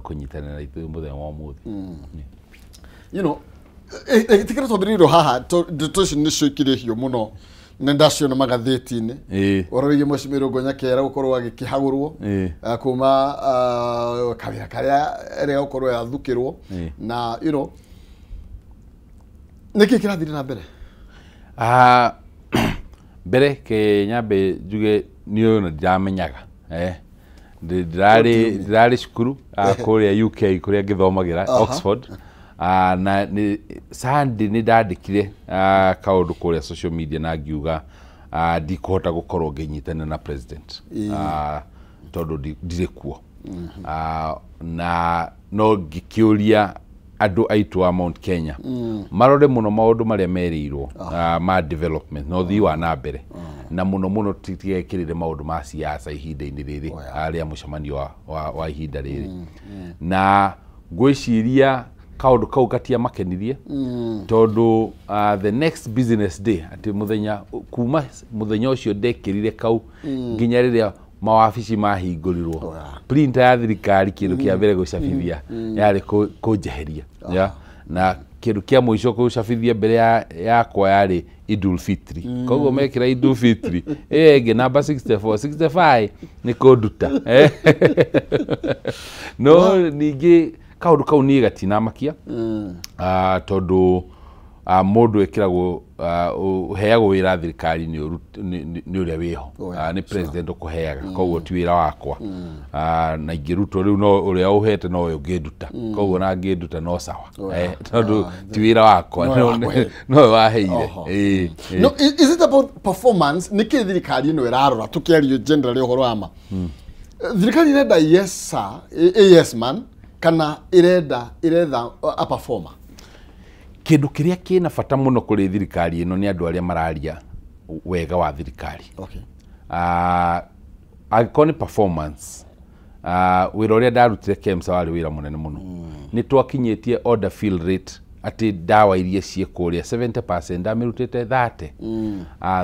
kũnyitanĩra ithuĩ mũthenya wa ũmũthĩ. Ĩtikĩra twambĩrĩirio haha ndeto ici nĩcio ikĩrĩ hiũ mũno na ndaciona magathĩti-inĩ. Ũhoro wĩgiĩ Mheshimiwa Irũngũ Nyakera gũkorwo agĩkĩhagũrwo kuma kawĩra karĩa ĩrĩa gũkorwo yathukĩrwo na nĩkĩ kĩrathire na mbere? Mbere ke nyambe njuge niĩ ona ndiramenyaga, ndĩrarĩ cukuru kũrĩa UK kũrĩa ngĩthomagĩra Oxford. Na nĩ Sunday nĩ ndandĩkire kaũndũ kũrĩa social media na ngiuga ndikũhota gũkorwo ngĩnyitanĩra na president tondũ ndirĩ kuo. Na no ngĩkĩũria andũ aitũ a Mount Kenya marore mũno maũndũ marĩa merĩirwo ma development na ũthii wa na mbere, na mũno mũno tigekĩrĩre maũndũ ma siasa ihinda-inĩ rĩrĩ rĩa mũcemanio wa ihinda rĩrĩ. Na ngwĩciria kaũndũ kau gatiamakenirie tondũ the next business day, atĩ mũthenya kuma mũthenya ũcio ndekĩrire kau nginya rĩrĩa mawabici mahingũrirwo, printer ya thirikari kĩndũ kĩa mbere gũcabithia yarĩ kũnjeheria, na kĩndũ kĩa mũico gũcabithia mbere yakwa yarĩ Idul Fitri. Koguo mekĩra Idul Fitri ĩyo ĩngĩ namba 64 65 nĩ kũnduta. No ningĩ kaũndũ kau niĩ gatinamakia tondũ mũndũ ĩkĩragwo ũheagwo wĩra thirikari nĩ ũrĩa wĩho, nĩ president ũkũheaga, koguo ti wĩra wakwa. Na ingĩrutwo rĩu no ũrĩa ũhete nowe ũngĩnduta, koguo na ngĩnduta no sawa, tondũ ti wĩra wakwa, nowe waheire. No, is it about performance? Nĩkĩ thirikari ĩno ĩrarora tũkĩario generally ũhoro wa ma? Thirikari ĩrenda yes sir, a yes man, kana ĩrenda ĩretha a performer? Kĩndũ kĩrĩa kĩna bata mũno kũrĩ thirikari ĩno nĩ andũ arĩa mararia wega wa thirikari. Angĩkorwo nĩ performance, wĩra ũrĩa ndarutire KEMSA warĩ wĩra mũnene mũno. Nĩ twakinyĩtie order fill rate atĩ ndawa iria ciĩ kũrĩa 70% ndamĩrutĩte 30.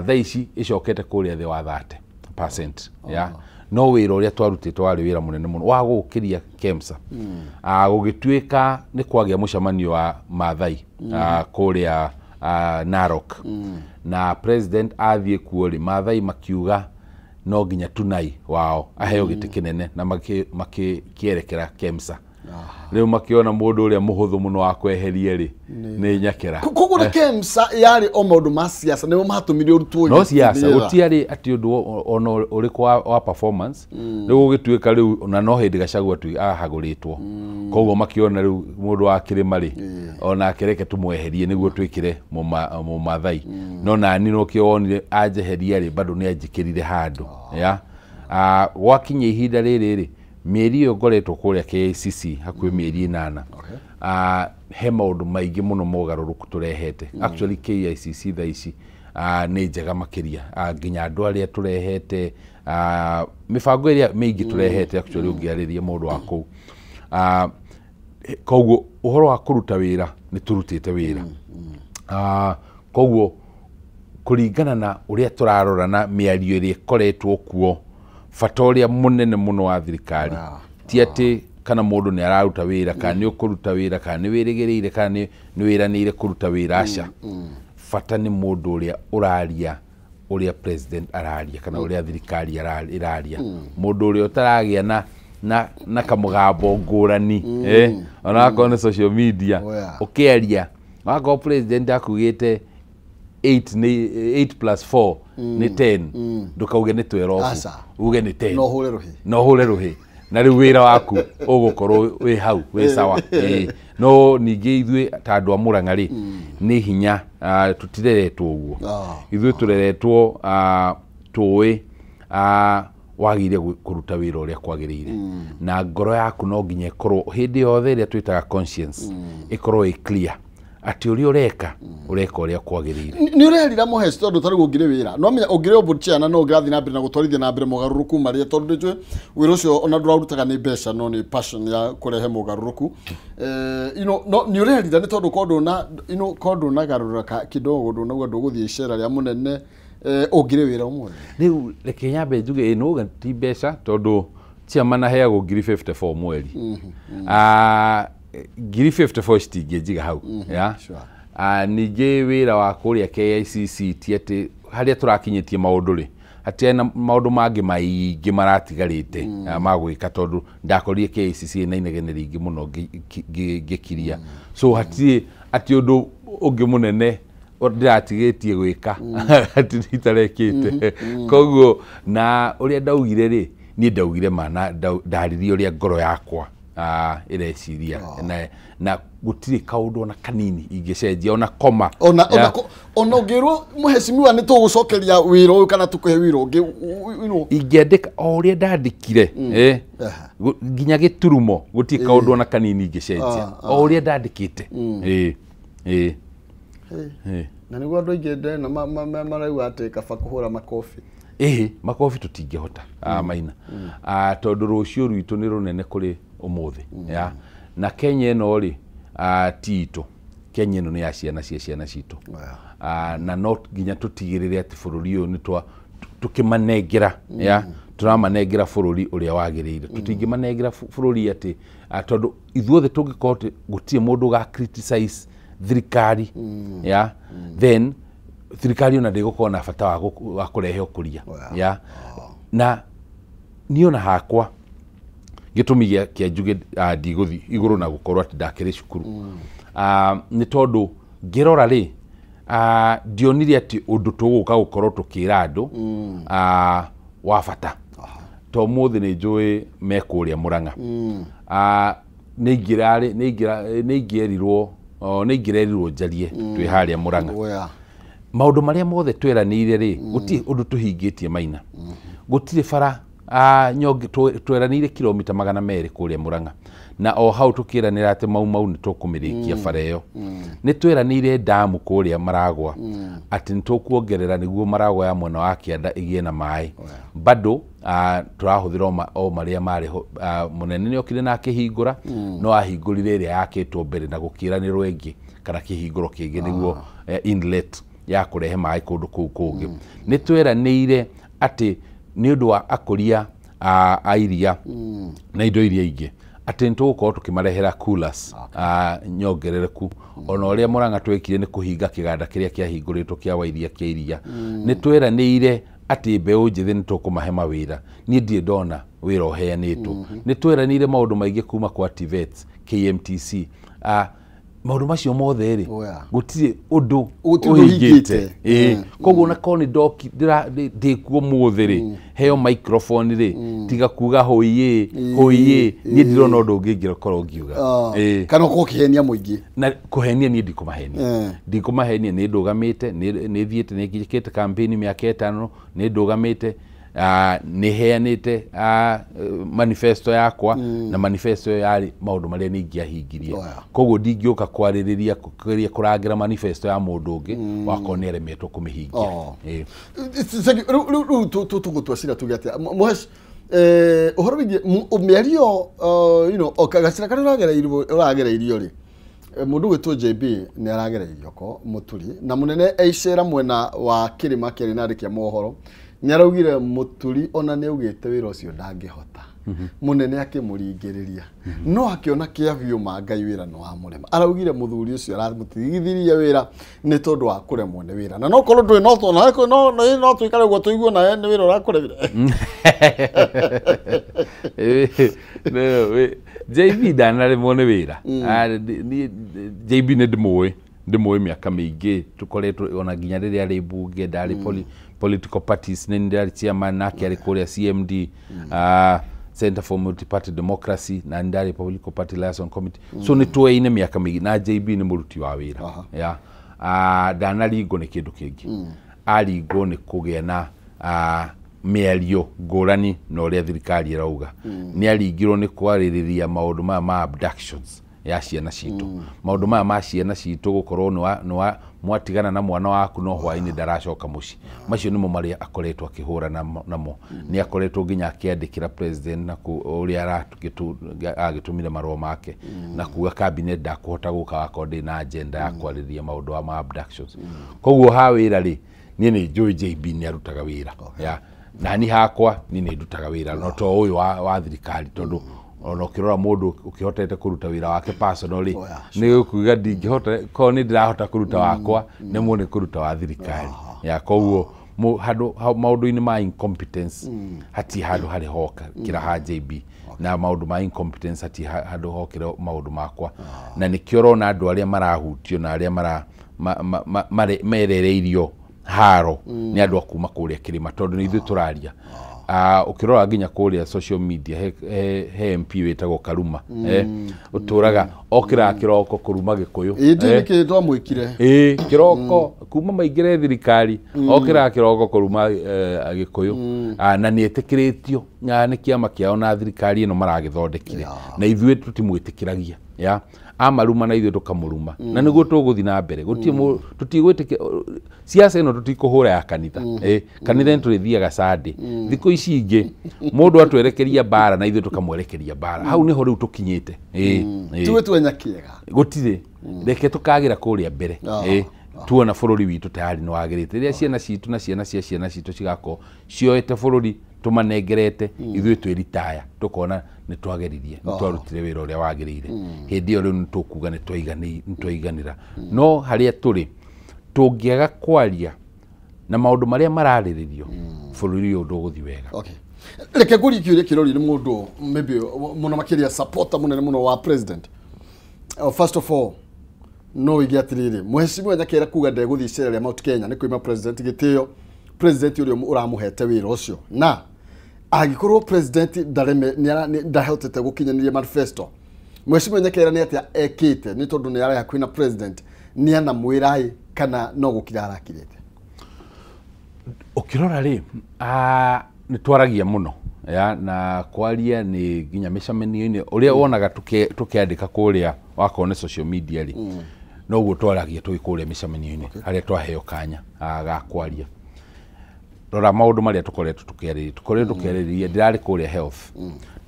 Thaa ici ĩcokete kũrĩa thĩ wa 30%. No wĩra ũrĩa twarutĩte warĩ wĩra mũnene mũno wa gũkĩria KEMSA. Gũgĩtuĩka nĩ kwagĩa mũcemanio wa Maathai kũrĩa Narok, na president athiĩ kuo rĩ, Maathai makiuga no nginya Tunai wao aheo gĩtĩ kĩnene na makĩerekera KEMSA. Rĩu makĩona mũndũ ũrĩa mũhũthũ mũno wa kweheria rĩ nĩ Nyakera. Koguo na KEMSA yarĩ o maũndũ ma siasa nĩmo matũmire ũrutwo? No siasa, gũtiarĩ atĩ ũndũ ona ũrĩkũ wa performance. Rĩu gũgĩtuĩka rĩu na no hĩndĩ Gachagua ahagũrĩtwo, koguo makĩona rĩu mũndũ wa kĩrĩma rĩ onake reke tũmweherie nĩguo twĩkĩre Mũmathai. No nani nokĩo wonire anjeheria rĩ bado nĩ anjĩkĩrire handũ. Gwakinya ihinda rĩrĩ rĩ, mĩeri ĩyo ngoretwo kũrĩa KICC hakuhĩ mĩeri 8, he maũndũ maingĩ mũno mogarũrũku tũrehete. Actually KICC thaa ici nĩ njega makĩria, nginya andũ arĩa tũrehete, mĩbango ĩrĩa mĩingĩ tũrehete actually ũngĩarĩria mũndũ wa kũu. Koguo ũhoro wa kũruta wĩra nĩ tũrutĩte wĩra. Koguo kũringana na ũrĩa tũrarora na mĩario ĩrĩa ĩkoretwo kuo, bata ũrĩa mũnene mũno wa thirikari ti atĩ kana mũndũ nĩ araruta wĩra kana nĩ ũkũruta wĩra kana nĩ wĩrĩgĩrĩire kana nĩ wĩranĩire kũruta wĩra, aca. Bata nĩ mũndũ ũrĩa ũraria ũrĩa president araria kana ũrĩa thirikari ĩraria, mũndũ ũrĩa ũtaragĩa na kamũgambo ngũrani, ona akorwo nĩ social media ũkĩaria, wakorwo president akugĩte 8 plus 4 nĩ 10, ndũkauge nĩ 12, uge nĩ 10, no ũhũre rũhĩ, na rĩu wĩra waku ũgũkorwo wĩ hau wĩ sawa. No ningĩ ithuĩ ta andũ a Murang'a rĩ nĩ hinya tũtireretwo ũguo, ithuĩ tũreretwo tũĩ wagĩrĩire kũruta wĩra ũrĩa kwagĩrĩire, na ngoro yaku no nginya ĩkorwo hĩndĩ yothe ĩrĩa twĩtaga conscience ĩkorwo ĩ clear atĩ ũrĩa ũreka ũreka ũrĩa kwagĩrĩire. Nĩ ũrerira Mũheci tondũ tarĩu ũngĩrĩ wĩra no menya ũngĩrĩ o board chair na no ũngĩrathiĩ na mbere na gũtwarithia na mbere mogarũrũku marĩa, tondũ nĩnjũĩ wĩra ũcio ona ndũraũrutaga nĩ mbeca no nĩ passion ya kũrehe mogarũrũku. No nĩ ũrerira nĩ tondũ korwo ndũnagarũrũka kidogo ndũnauga ndũgũthiĩ icera rĩa mũnene, ũngĩrĩ wĩra ũmũthĩ? Rĩu reke nyambe njuge ĩ no ti mbeca tondũ Chairman aheagwo ngiri 54 mweri. Ngiri 54 citingĩnjiga hau. Yeah? Sure. Ningĩ wĩra wa kũrĩa KICC ti atĩ harĩa tũrakinyĩtie maũndũ rĩ, hatirĩ na maũndũ mangĩ maingĩ maratigarĩte ma gwĩka, tondũ ndakorire KICC ĩna inegene rĩingĩ mũno ngĩkiria. So hatirĩ atĩ ũndũ ũngĩ mũnene ndĩratigĩtie gwĩka atĩ itarekĩte. Koguo na ũrĩa ndaugire rĩ, niĩ ndaugire ma na ndaririe ũrĩa ngoro yakwa ĩreciria, na gũtirĩ kaũndũ ona kanini ingĩcenjia ona koma. Ona ona ũngĩrwo mũhecimiwa nĩ tũgũcokeria wĩra ũyũ kana tũkũhe wĩra ũngĩ, you know. Ingĩandĩka o ũrĩa ndandĩkire, nginya gĩturumo gũtirĩ kaũndũ ona kanini ingĩcenjia, o ũrĩa ndandĩkĩte. Na nĩguo andũ aingĩ ndĩrona marauga atĩ kaba kũhũra makobi. Ĩhĩ, makobi tũtingĩhota Maina, tondũ rũciũ rwitũ nĩ rũnene kũrĩ ũmũthĩ. Ya na Kenya ĩno rĩ, ti itũ. Kenya ĩno nĩ ya ciana cia ciana citũ. Na no nginya tũtigĩrĩre atĩ bũrũri ũyũ nĩ tũkĩmanengera, ya tũramanengera bũrũri ũrĩa wagĩrĩire. Tũtingĩmanengera bũrũri atĩ tondũ ithuothe tũngĩkorwo atĩ gũtirĩ mũndũ ũga criticize thirikari, ya then thirikari ona ndĩgũkorwo na bata wa kũrehe ũkũria. Ya na niĩ ona hakwa gĩtũmi kĩa njuge ndigũthiĩ igũrũ na gũkorwo atĩ ndakĩrĩ cukuru, nĩ tondũ ngĩrora rĩ, ndionire atĩ ũndũ tũgũka gũkorwo tũkĩra andũ wa bata. To mũthĩ nĩ njũĩ me kũrĩa Mũrang'a. Nĩ ingĩrerirwo njarie twĩ harĩa Mũrang'a. Maũndũ marĩa mothe tweranĩire rĩ, gũtirĩ ũndũ tũhingĩtie Maina. Gũtirĩ bara nyonge tweranĩire kilomita 200 kũrĩa Mũrang'a, na o hau tũkĩranĩra atĩ Mau Mau nĩ tũkũmĩrĩkia bara ĩyo. Nĩ tweranĩire damu kũrĩa Maragwa atĩ nĩ tũkuongerera nĩguo Maragwa ya mwena wa kĩanda ĩgĩe na maĩ. Bado tũrahũthĩra o marĩa marĩ ho. Mũnene nĩ okire na akĩhingũra, no ahingũrire ĩrĩa yakĩtwo mbere na gũkĩranĩrwo ĩngĩ kana kĩhingũro kĩngĩ nĩguo inlet ya kũrehe maĩ kũndũ kũu kũngĩ. Nĩ tweranĩire atĩ nĩ ũndũ wa akũria a iria na indo iria ingĩ atĩ nĩ tũgũkorwo tũkĩmarehera coolers nyongerereku. Ona ũrĩa Mũrang'a twekire nĩ kũhinga kĩganda kĩrĩa kĩahingũrĩtwo kĩa wairia kĩa iria. Nĩ tweranĩire atĩ mbeũ njĩthĩ nĩ tũkũmahe mawĩra. Niĩ ndirĩ ndona wĩra ũheanĩtwo. Nĩ tweranĩire maũndũ maingĩ kuma kwa TVETs, KMTC, maũndũ macio mothe rĩ, gũtirĩ ũndũ ũhingĩte. Koguo ona korwo nĩ ndoki ndĩkuo mũthĩ rĩ, heo microphone rĩ, tiga kuga hũiĩ hũiĩ, niĩ ndirona ũndũ ũngĩ ingĩkorwo ngiuga. Kana ũkorwo ũkĩhenia mũingĩ. Na kũhenia niĩ ndikũmahenia. Ndikũmahenia, nĩ ndũgamĩte, nĩ thiĩte, nĩ njĩkĩte campaign mĩaka 5, nĩ ndũgamĩte, nĩ heanĩte manifesto yakwa, na manifesto yarĩ maũndũ marĩa nĩ ingĩahingirie. Koguo ndingĩũka kwarĩrĩria kũrangĩra manifesto ya mũndũ ũngĩ wakorwo nĩ aremetwo kũmĩhingia. Rĩu tũgũtua cira tuge atĩa Mũhesh, ũhoro wĩgiĩ mĩario, you know, gacĩra karĩa ũragereirio rĩ, mũndũ gwĩtwo JB nĩ aragereirio ko Mũturi, na mũnene eicera mwena wa kĩrĩma kĩarĩ na andĩki a mohoro nĩ araugire Mũturi ona nĩ augĩte wĩra ũcio ndangĩhota. Mũnene akĩmũringĩrĩria, no akĩona kĩa biũ ma Ngai wĩra nĩ wamũrema. Araugire mũthuri ũcio aramũtigithirie wĩra nĩ tondũ wa kũremwo nĩ wĩra, na no korwo ndũĩ no tũikare ũguo tũigue nawe nĩ wĩra ũrakũremire. JB ndanaremwo nĩ wĩra. JB nĩ ndĩmũĩ mĩaka mĩingĩ, tũkoretwo ona nginya rĩrĩa arĩ mbunge, ndarĩ political parties, nĩ ndarĩ chairman nake arĩ kũrĩa CMD, Center for Multi-Party Democracy, na ndarĩ Political Party Liaison Committee. So nĩ tũeine mĩaka mĩingĩ, na JB nĩ mũruti wa wĩra. Ndanaringwo nĩ kĩndũ kĩngĩ, aringwo nĩ kũgĩa na mĩario ngũrani na ũrĩa thirikari ĩrauga. Nĩ aringirwo nĩ kwarĩrĩria maũndũ maya ma abductions ya ciana citũ, maũndũ maya ma ciana citũ gũkorwo nĩ mwatigana na mwana waku no hwaĩ-inĩ ndaracoka mũciĩ. Macio nĩmo marĩa akoretwo akĩhũra namo. Nĩ akoretwo nginya akĩandĩkĩra president na ũrĩa agĩtũmire marũa make na kuga cabinet ndakũhota gũka wakorwo ndĩ na agenda ya kwarĩrĩria maũndũ ma abductions. Koguo ha wĩra rĩ, niĩ nĩ njũĩ JB nĩ arutaga wĩra. Na ni hakwa ni nĩ ndutaga wĩra no to ũyũ wa thirikari, tondũ ona ũkĩrora mũndũ ũkĩhotete kũruta wĩra wake personally, nĩ gũkuga ndingĩhota, korwo nĩ ndĩrahota kũruta wakwa, nĩ mũno kũruta wa thirikari. Ya koguo handũ maũndũ-inĩ ma incompetence hatirĩ handũ harĩ hoka kĩra ha JB, na maũndũ ma incompetence hatirĩ handũ hokĩra maũndũ makwa. Na nĩkĩo ũrona andũ arĩa marahutio na arĩa merereirio haro nĩ andũ a kuma kũrĩa kĩrĩma, tondũ nĩ ithuĩ tũraria. Ũkĩrora nginya kũrĩa social media he MP wĩtagwo Karuma, ũtũraga okĩraga kĩroko kũruma Gĩkũyũ. Ĩĩ nĩkĩ twamwĩkire? Ĩĩ kĩroko kuma maingĩre thirikari okĩraga kĩroko kũruma Gĩkũyũ, na nĩ etĩkĩrĩtio nĩ kĩama kĩao na thirikari ĩno maragĩthondekire, na ithuĩ tũtimwĩtĩkĩragia. Ya amaruma na ithuĩ tũkamũruma, na nĩguo tũgũthiĩ na mbere. Tũtigwĩtĩkĩra siasa ĩno, tũtikũhũra ya kanitha. Kanitha nĩ tũrĩthiaga Sunday. Thikũ ici ingĩ mũndũ atwerekeria mbara na ithuĩ tũkamwerekeria mbara. Hau nĩho rĩu tũkinyĩte. Tuwe twenya kĩega gũtirĩ, reke tũkagĩra kũrĩa mbere. Tuona bũrũri witũ tayari nĩ wagĩrĩte, rĩrĩa ciana citũ na ciana cia ciana citũ cigakorwo cioete bũrũri tũmanengerete, ithuĩ twĩ ritaya tũkona nĩ twageririe, nĩ twarutire wĩra ũrĩa wagĩrĩire. Hĩndĩ ĩyo rĩu nĩ tũkuga nĩ twaiganĩra. No harĩa tũrĩ tũngĩaga kwaria na maũndũ marĩa mararĩrĩrio, bũrũri ũyũ ndũgũthiĩ wega. Okay. Reke ngũrie kĩũria kĩrorio nĩ mũndũ maybe mũno makĩria supporter mũnene mũno wa president. First of all, no wige atĩrĩrĩ, Mheshimiwa Nyakera kuga ndegũthiĩ icera rĩa Mount Kenya nĩ kwĩma president gĩtĩo, president ũrĩa ũramũhete wĩra ũcio, na angĩkorwo president ndahotete gũkinyanĩria manifesto, Mheshimiwa Nyakera nĩ atĩa ekĩte? Nĩ tondũ nĩ arĩ hakuhĩ na president, nĩ anamwĩra kana no gũkira arakirĩte? Ũkĩrora rĩ, nĩ twaragia mũno ya, na kwaria nĩ nginya mĩcemanio-inĩ ũrĩa wonaga tũkĩandĩka kũrĩa wakorwo nĩ social media rĩ, noguo twaragia tũgĩ kũrĩa mĩcemanio-inĩ harĩa twaheo kanya ga kwaria. Rora maũndũ marĩa tũkoretwo tũkĩarĩrĩria, tũkoretwo tũkĩarĩrĩria, ndĩrarĩ kũrĩa health,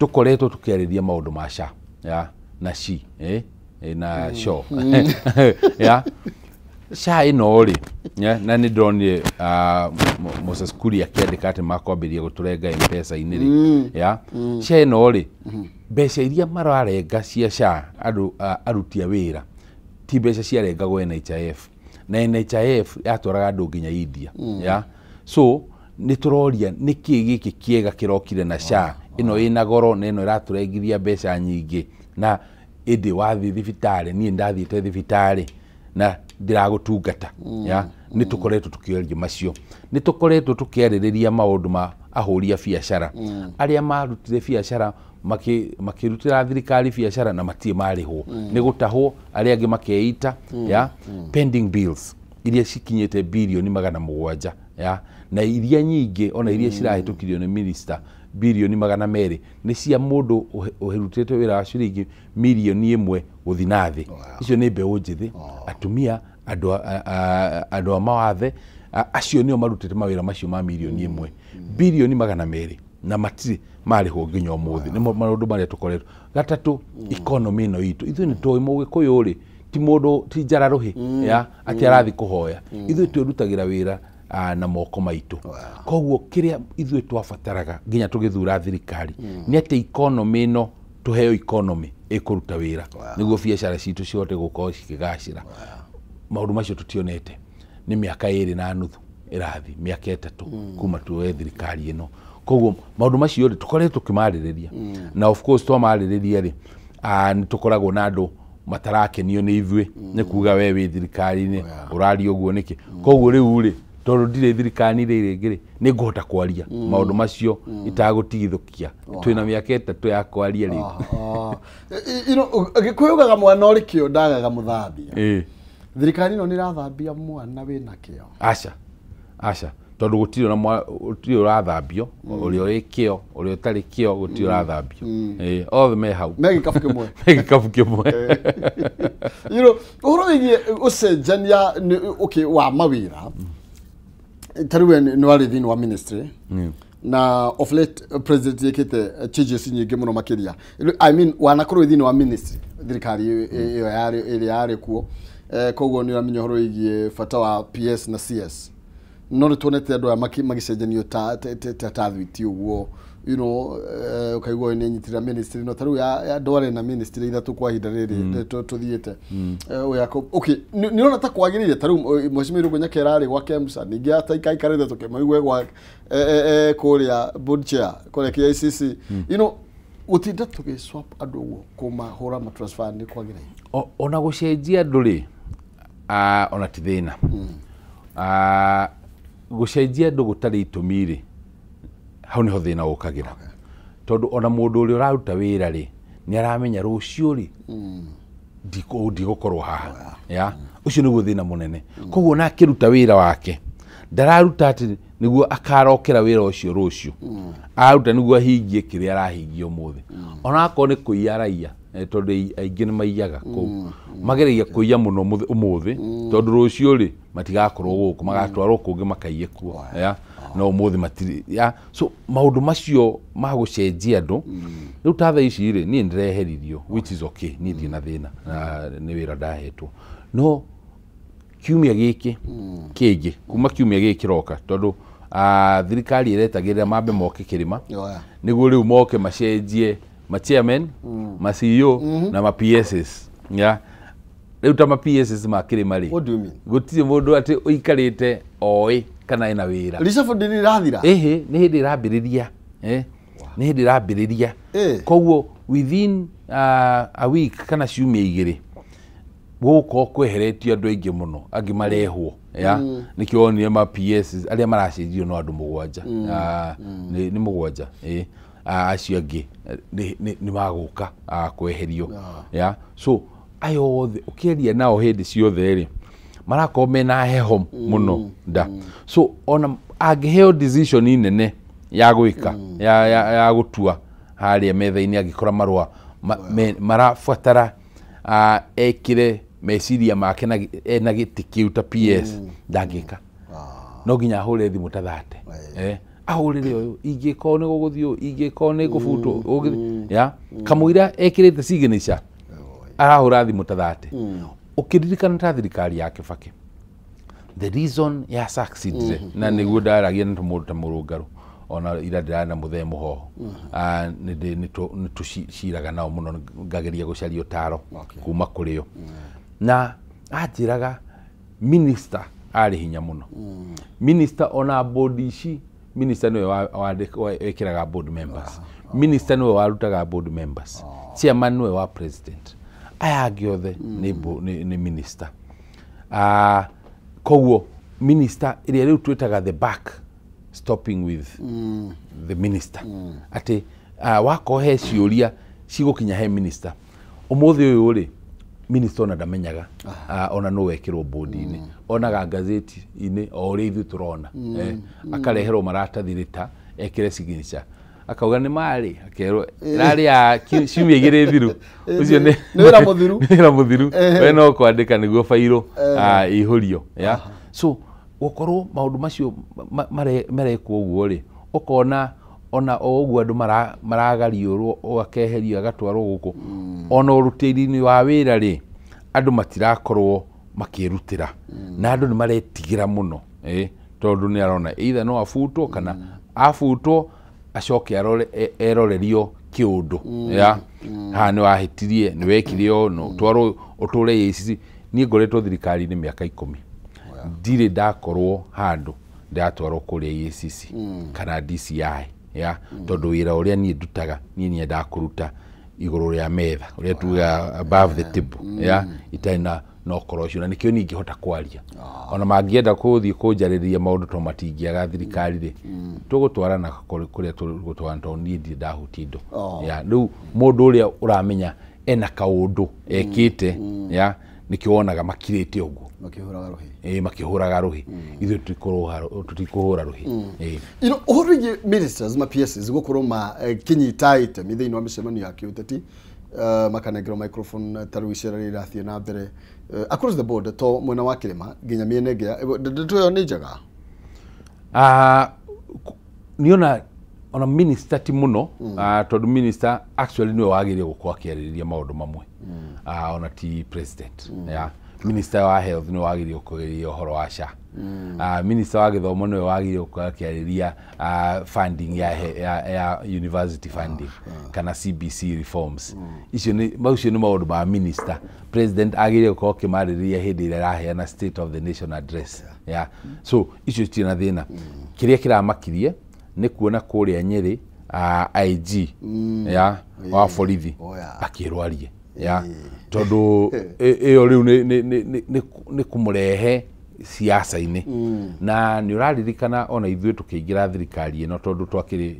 tũkoretwo tũkĩarĩrĩria maũndũ ma SHA ya na SHI na SHO ya SHA ĩno rĩ, na nĩ ndĩronire Moses Kuria akĩandĩka atĩ makwambĩrĩria gũtũrenga M-Pesa-inĩ rĩ, ya SHA ĩno rĩ, mbeca iria mararenga cia SHA andũ aruti a wĩra ti mbeca ciarengagwo NHIF, na NHIF yatwaraga andũ nginya India. Ya so nĩ tũroria nĩkĩ gĩkĩ kĩega kĩrokire na SHA ĩno ĩna goro na ĩno ĩratũrengithia mbeca nyingĩ, na ĩndĩ wathiĩ thibitarĩ, niĩ ndathiĩte thibitarĩ na ndĩragũtungata. Ya nĩ tũkoretwo tũkĩaria macio, nĩ tũkoretwo tũkĩarĩrĩria maũndũ ma ahũri a biacara arĩa marutire biacara makĩrutĩra thirikari biacara na matirĩ marĩhwo, nĩ gũtahwo, arĩa angĩ makeita. Ya pending bills iria cikinyĩte birioni 700, ya na iria nyingĩ ona iria cirahĩtũkirio nĩ minister birioni 200 nĩ cia mũndũ ũhĩrutĩte wĩra wa ciringi mirioni 1 gũthiĩ na thĩ. Icio nĩ mbeũ njĩthĩ, atumia, andũ a mawathe, acio nĩo marutĩte mawĩra macio ma mirioni 1, birioni 200 na matirĩ marĩhwo nginya ũmũthĩ. Nĩ maũndũ marĩa tũkoretwo. Gatatũ, economy ĩno itũ, ithuĩ nĩ tũĩ Mũgĩkũyũ rĩ ti mũndũ ti njara rũhĩ ya atĩ arathiĩ kũhoya, ithuĩ twĩrutagĩra wĩra na moko maitũ. Koguo kĩrĩa ithuĩ twabataraga nginya tũgĩthura thirikari nĩ atĩ economy ĩno tũheo economy ĩkũruta wĩra nĩguo biacara citũ cihote gũkorwo cikĩgacĩra. Maũndũ macio tũtionete nĩ mĩaka 2.5 ĩrathiĩ, mĩaka 3 kuma tuoe thirikari ĩno. Koguo maũndũ macio rĩ tũkoretwo tũkĩmarĩrĩria, na of course twamarĩrĩria rĩ, nĩ tũkoragwo na andũ matarakenio nĩ ithuĩ, nĩ kuga we wĩ thirikari-inĩ ũraria ũguo nĩkĩ. Koguo rĩu rĩ, tondũ ndirĩ thirikari-inĩ rĩngĩ rĩ, nĩ ngũhota kwaria maũndũ macio itagũtigithũkia. Twĩna mĩaka 3 ya kwaria rĩu. Gĩkũyũ ugaga mwana ũrĩ kĩo ndagaga mũthambia. Thirikari ĩno nĩ ĩrathambia mwana wĩna kĩo? Aca, aca, tondũ gũtirĩ gũtirĩ ũrathambio, ũrĩa ũrĩ kĩo, ũrĩa ũtarĩ kĩo, gũtirĩ ũrathambio. Othe me hau. Me gĩkabu kĩmwe. Me gĩkabu kĩmwe. You know, ũhoro wĩgiĩ ũcenjania okay, wa mawĩra, ta rĩu we nĩ warĩ thĩinĩ wa ministry, na of late president yĩkĩte changes nyingĩ mũno makĩria. I mean, wanakorwo thĩinĩ wa ministry thirikari ĩyo yarĩ ĩrĩa yarĩ kuo, koguo nĩ ũramenya ũhoro wĩgiĩ bata wa PS na CS. No nĩ tuonete andũ aya magĩcenjanio ta thwiti ũguo, you know, ũkaigua ũyũ nĩ anyitĩrĩra ministry, no ta rĩu ya ndware na ministry ithatũ kwa ihinda rĩrĩ tũthiĩte. Okay, nĩ ũrona ta kwagĩrĩire ta rĩu Mheshimiwa Irũngũ Nyakera arĩ gwa KEMSA, ningĩ ataikaikarĩte tũkĩmũigue gwa kũrĩa board chair kũrĩa KICC, you know, gũtinda tũgĩ swap andũ ũguo kũmahũra ma transfer nĩ kwagĩrĩire? Ona gũcenjia andũ rĩ, ona ti thĩna. Gũcenjia andũ gũtarĩ itũmi rĩ, hau nĩho thĩna ũkagĩra. Tondũ ona mũndũ ũrĩa ũraruta wĩra rĩ, nĩ aramenya rũciũ rĩ, ndigũkorwo haha. Ya? Ũcio nĩguo thĩna mũnene. Koguo ona akĩruta wĩra wake, ndararuta atĩ nĩguo akarokera wĩra ũcio rũciũ. Araruta nĩguo ahingie kĩrĩa arahingia ũmũthĩ. Ona akorwo nĩ kũiya araiya, tondũ aingĩ nĩ maiyaga kũu. Mageragia kũiya mũno ũmũthĩ, tondũ rũciũ rĩ, matigakorwo gũkũ, magatwarwo kũngĩ makaiye kuo. Ya? No ũmũthĩ matirĩ. Ya? So maũndũ macio ma gũcenjia andũ, rĩu ta thaa ici rĩ, niĩ nĩndĩreheririo, which is okay, niĩ ndirĩ na thĩna, nĩ wĩra ndahetwo. No kiumia gĩkĩ kĩngĩ, kuma kiumia gĩkĩ kĩroka, tondũ thirikari ĩretagĩrĩra mambe moke kĩrĩma, nĩguo rĩu moke macenjie ma chairman, ma CEO na ma PSs. Ya? Rĩu ta ma PSs ma kĩrĩma rĩ, What do you mean? Gũtirĩ mũndũ atĩ ũikarĩte oĩ kana ena wĩra. Reshuffle ndĩrĩ ĩrathira? Ĩhĩ, nĩ hĩndĩ ĩrambĩrĩria. Nĩ hĩndĩ ĩrambĩrĩria. Koguo within a week kana ciumia igĩrĩ, gũgũkorwo kweheretio andũ aingĩ mũno, angĩ marehwo. Ya? Nĩkĩo wonire ma PS arĩa maracenjio no andũ mũgwanja. Nĩ mũgwanja. Acio angĩ nĩ magũka kweherio. Ya? So aya othe ũkĩaria nao hĩndĩ ciothe rĩ, marakorwo mena heho mũno nda. So ona angĩheo decision nene ya gwĩka, ya gũtua harĩa metha-inĩ, angĩkora marũa marabatara ekĩre meciria make na gĩtĩ kĩu ta PS, ndangĩka. No nginya ahũre thimũ ta thate. Ahũrĩre ũyũ, ingĩkorwo nĩ gũgũthiĩ ũũ, ingĩkorwo nĩ ngũbutwo, ya? Kamũira ekĩrĩte signature, arahũra thimũ ta thate. Ũkĩririkana ta thirikari ya Kibaki, the reason ya succeed, na nĩguo ndaragia na mũndũ ta Mũrũngarũ, ona ira ndĩrarĩ na Mũthee Mũhoho, nĩ tũciraga nao mũno, ngageria gũcaria ũtaro kuma kũrĩ o. Na anjĩraga minister arĩ hinya mũno. Minister ona board ici, minister nĩwe wekĩraga board members. Minister nĩwe warutaga board members. Chairman nĩwe wa president. Aya angĩ othe nĩ minister. Koguo minister ĩrĩa rĩu twĩtaga the back stopping with the minister. Atĩ wakorwo he ciũria cigũkinya he minister. Ũmũthĩ ũyũ rĩ, minister ona ndamenyaga, ona nũ wekĩrwo board-inĩ. Onaga gazeti-inĩ o ũrĩa ithuĩ tũrona. Akareherwo maratathi rĩta ekĩre signature. Akauga nĩ marĩ, akerwo rarĩ ya ciumia igĩrĩ thiru. Ũcio nĩ wĩra mũthiru. Nĩ wĩra mũthiru. We no kwandĩka nĩguo bairũ ihũrio. Ya? So gũkorwo maũndũ macio marekwo ũguo rĩ, ũkona ona o ũguo andũ maragariũrwo, ũgakeherio agatwarwo gũkũ. Ona ũrutĩri-inĩ wa wĩra rĩ, andũ matirakorwo makĩrutĩra. Na andũ nĩ maretigĩra mũno, tondũ nĩ arona either no abutwo kana abutwo acoke erorerio kĩũndũ. Ya? Haha nĩ wahĩtirie, nĩ wekire ũũ, no ũtwarwo ũtũre ACC. Niĩ ngoretwo thirikari-inĩ mĩaka 10. Ndirĩ ndakorwo handũ ndatwarwo kũrĩa ACC kana DCI, ya? Tondũ wĩra ũrĩa niĩ ndutaga, niĩ nyendaga kũruta igũrũ rĩa metha, ũrĩa tugaga above the table, ya? Itarĩ na ũkoro ũcio, na nĩkĩo niĩ ingĩhota kwaria. Ona mangĩenda kũthiĩ kũnjarĩria maũndũ to matingĩaga thirikari rĩ, tũgũtwarana kũrĩa tũgũtwarana tondũ niĩ ndirĩ ndahutia indo. Ya, rĩu mũndũ ũrĩa ũramenya ena kaũndũ ekĩte, ya, nĩkĩo wonaga makirĩte ũguo. Makĩhũraga rũhĩ. Makĩhũraga rũhĩ. Ithuĩ tũtikũhũra rũhĩ. You know, ũhoro wĩgiĩ ministers ma PSs gũkorwo makĩnyita itemi thĩinĩ wa mĩcemanio ya kĩũteti, makanengerwo microphone ta rĩu icera rĩrĩa rĩrathiĩ na mbere, across the board, to mwena wa kĩrĩma nginya mĩena ĩngĩ, ndeto ĩyo nĩ njega? Niona ona minister ti mũno, tondũ minister actually nĩwe wagĩrĩire gũkorwo akĩarĩrĩria maũndũ mamwe, ona ti president. Ya, Minister wa health nĩwe wagĩrĩirwo kũgeria ũhoro wa SHA. Minister wa gĩthomo nĩwe wagĩrĩirwo gũkorwo akĩarĩria funding ya university funding kana CBC reforms. Icio nĩ macio nĩ maũndũ ma minister. President agĩrĩirwo gũkorwo akĩmarĩrĩria hĩndĩ ĩrĩa araheana state of the nation address. Yeah. So icio citirĩ na thĩna. Kĩrĩa kĩramakirie nĩ kuona kũrĩa Nyĩrĩ IG ya wa borithi akĩrwo arie ya tondũ ĩyo rĩu nĩ kũmũrehe siasa-inĩ. Na nĩ ũraririkana ona ithuĩ tũkĩingĩra thirikari ĩno tondũ twakĩrĩ